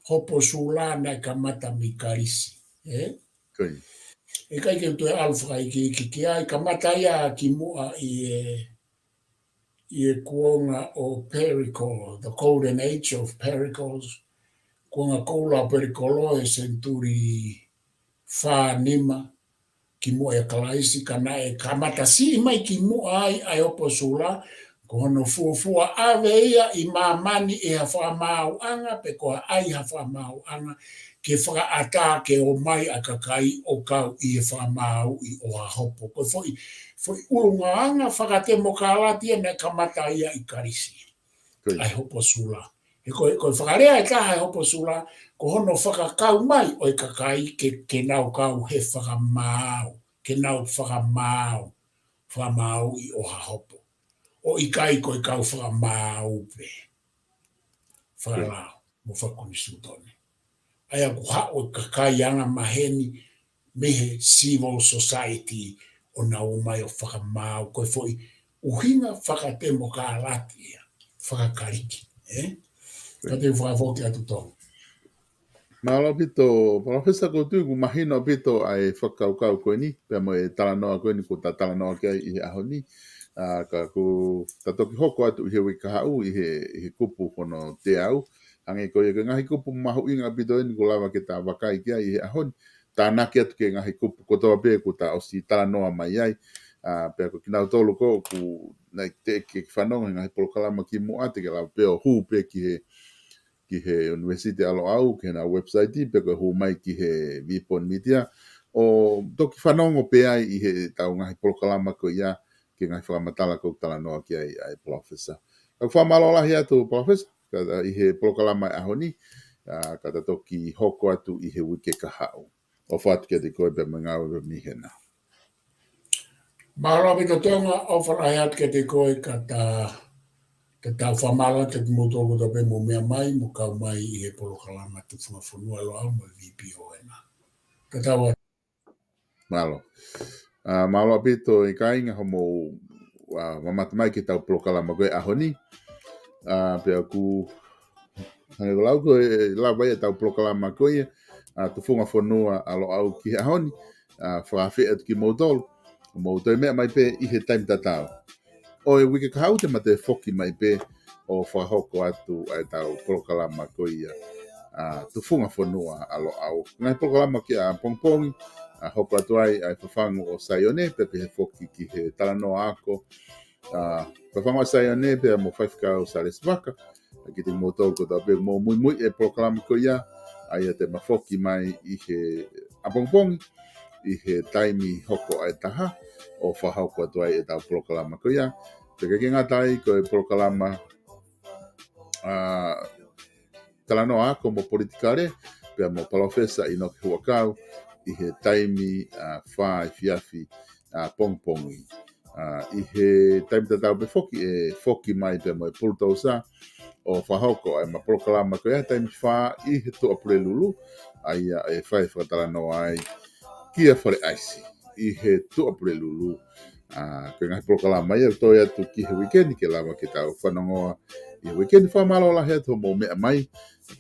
hopo sula naʻe kamata mei Kalisi. ʻE? Ko ia. ʻE ʻikai ke u toe ʻalu fakaikiiki ki ai, kamata ia kimuʻa ʻi he, ʻi he kuonga ʻo Perikolo, the golden age of Pericles, kuonga koula ʻo Perikolo he senituli fā nima kimuʻa ʻia Kalaisi, ka naʻe kamata siʻi mai kimuʻa ai ʻa e hopo sula, ko hono fuofua ʻave ia ʻi māmani ʻe ha fakamaauʻanga, pe ko ha ʻai ha fakamaauʻanga, ke fakaʻatā ke ō mai ʻa e kakai ʻo kau ʻi he fakamaauʻi ʻo ha hopo. Ko e foʻi, foʻi ʻulungaanga fakatemokalati ia naʻe kamata ia ʻi Kalisi. Ko ia. ʻA e hopo sula. He ko e, ko e fakalea ʻe taha ʻa e hopo sula, ko hono fakakau mai ʻo e kakai ke, ke nau kau he fakamaau, ke nau fakamaau, fakamaauʻi ʻo ha hopo. ʻO ʻikai ko e kau fakamaau pē. Fakalao, mo fakakonisitūtone. ʻA ia ʻoku haʻu e kakai angamaheni mei he civil society ʻo nau ō mai ʻo fakamaau, ko e foʻi ʻuhinga fakatemokalati ia, fakakaliki, ʻe? Ka te u fakafoki atu Tonga. Mālō ʻaupito, Palōfesa, ʻoku ou tui ʻoku mahino ʻaupito ʻa e fakakaukau ko eni, pea mo e talanoa ko eni ʻoku ta talanoa ki ai ʻi he ʻaho ni. ʻA, ka ʻoku ta toki hoko atu ʻi he uike kahaʻu, ʻi he, ʻi he kupu hono teau. Hangē ko ia ko e ngaahi kupu mahuʻinga ʻaupito eni ʻoku lava ke ta vakai ki ai ʻi he ʻaho ni. Tānaki atu ki he ngaahi kupu kotoa pē ʻoku ta ʻosi talanoa mai ai. ʻA, pea ko kinautolu ko ē ʻoku nau teʻeki ke fanongo he ngaahi polokalama kimuʻa, te ke lava pē ʻo hū pē ki he, ki he University ʻa Loʻau, ki heʻenau website, pe ko e hū mai ki he Vipon Media, ʻo toki fanongo pē ai ʻi heʻetau ngaahi polokalama ko ia, ki he ngaahi fakamatala ʻoku talanoa ki ai ʻa e Palōfesa. Ka ʻoku fakamālō lahi atu Palōfesa, ka, ʻi he polokalama ʻo e ʻaho ni, ʻa, ka ta toki hoko atu ʻi he uike kahaʻu. ʻOfa atu kiate koe pea mo e ngāue pea mei hena. Mālō ʻaupito Tonga, ʻofa lahi atu kiate koe ka ta, ka tau fakamālō atu kiate kimoutolu kotoa pē mou meʻa mai, mo kau mai ʻi he polokalama Tufunga Fonua ʻa Loʻau mo e VPO ena. Ka tau ʻa. Mālō. ʻA, mālō ʻaupito ʻa e kāinga hoʻomou, ʻa, mamata mai ki heʻetau polokalama ko ē ʻaho ni. ʻA, pea ʻoku hangē ko e lau ko ē, lava ia ʻetau polokalama ko ia, ʻa, Tufunga Fonua ʻa Loʻau ki he ʻaho ni, ʻa, fakaafeʻi atu kimoutolu, mou toe meʻa mai pē ʻi he taimi tatau. ʻO e uike kahaʻu te ma toe foki mai pē ʻo fakahoko atu ʻa ʻetau polokalama ko ia, ʻa, tufunga fonua ʻa Loʻau. Ngaahi polokalama ki ʻapongipongi, ʻa, hoko atu ai ʻa e Fafangu ʻo Saione, pea pehē foki ki he talanoa ako, ʻa, Fafangu ʻa Saione, pea mo Faifekau Salesi Vaka, ʻa, kiate kimoutolu kotoa pē ʻoku mou muimui e polokalama ko ia, ʻa ia te ma foki mai ʻi he ʻapongipongi, ʻi he taimi hoko ʻa e taha, ʻo fakahoko atu ai ʻetau polokalama ko ia. Pea ʻikai ke ngata ai ko e polokalama, ʻa, talanoa ako mo politikale, pea mo Palōfesa ʻInoke Huʻakau, ʻi he taimi, ʻa, fā efiafi, ʻa, pongipongi. ʻA, ʻi he taimi tatau pē foki ʻe foki mai pea mo e Pulutousa, ʻo fakahoko ʻa ʻema polokalama ko ia taimi fā ʻi he Tuʻapulelulu, ʻa ia ʻe fai fakatalanoa ai kia Fale ʻAisi ʻi he Tuʻapulelulu. ʻA, ko e ngaahi polokalama ia ʻe toe atu ki he uikeni ke lava ke tau fanongoa ʻi he uikeni. Fakamālō lahi atu hoʻomou meʻa mai,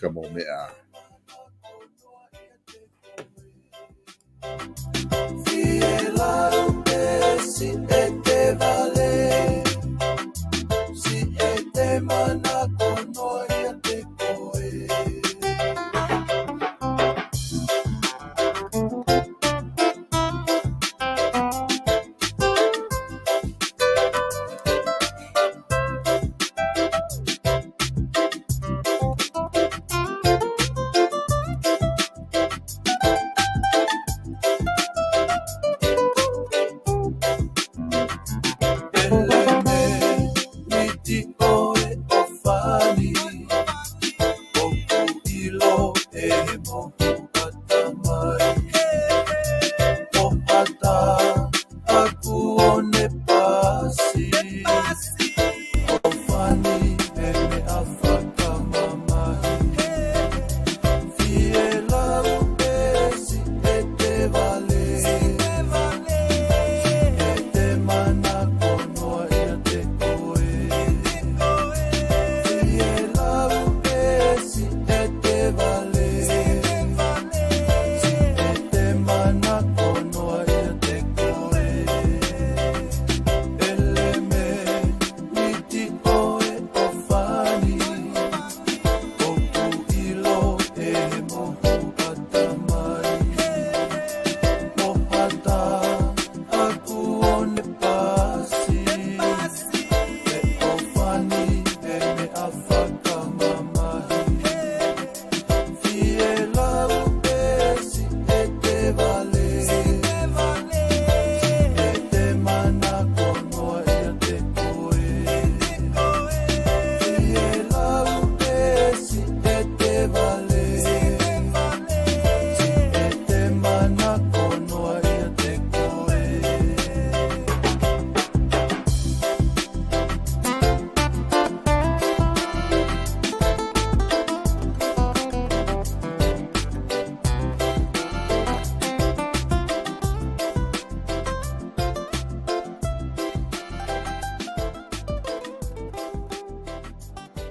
ka mou meʻa.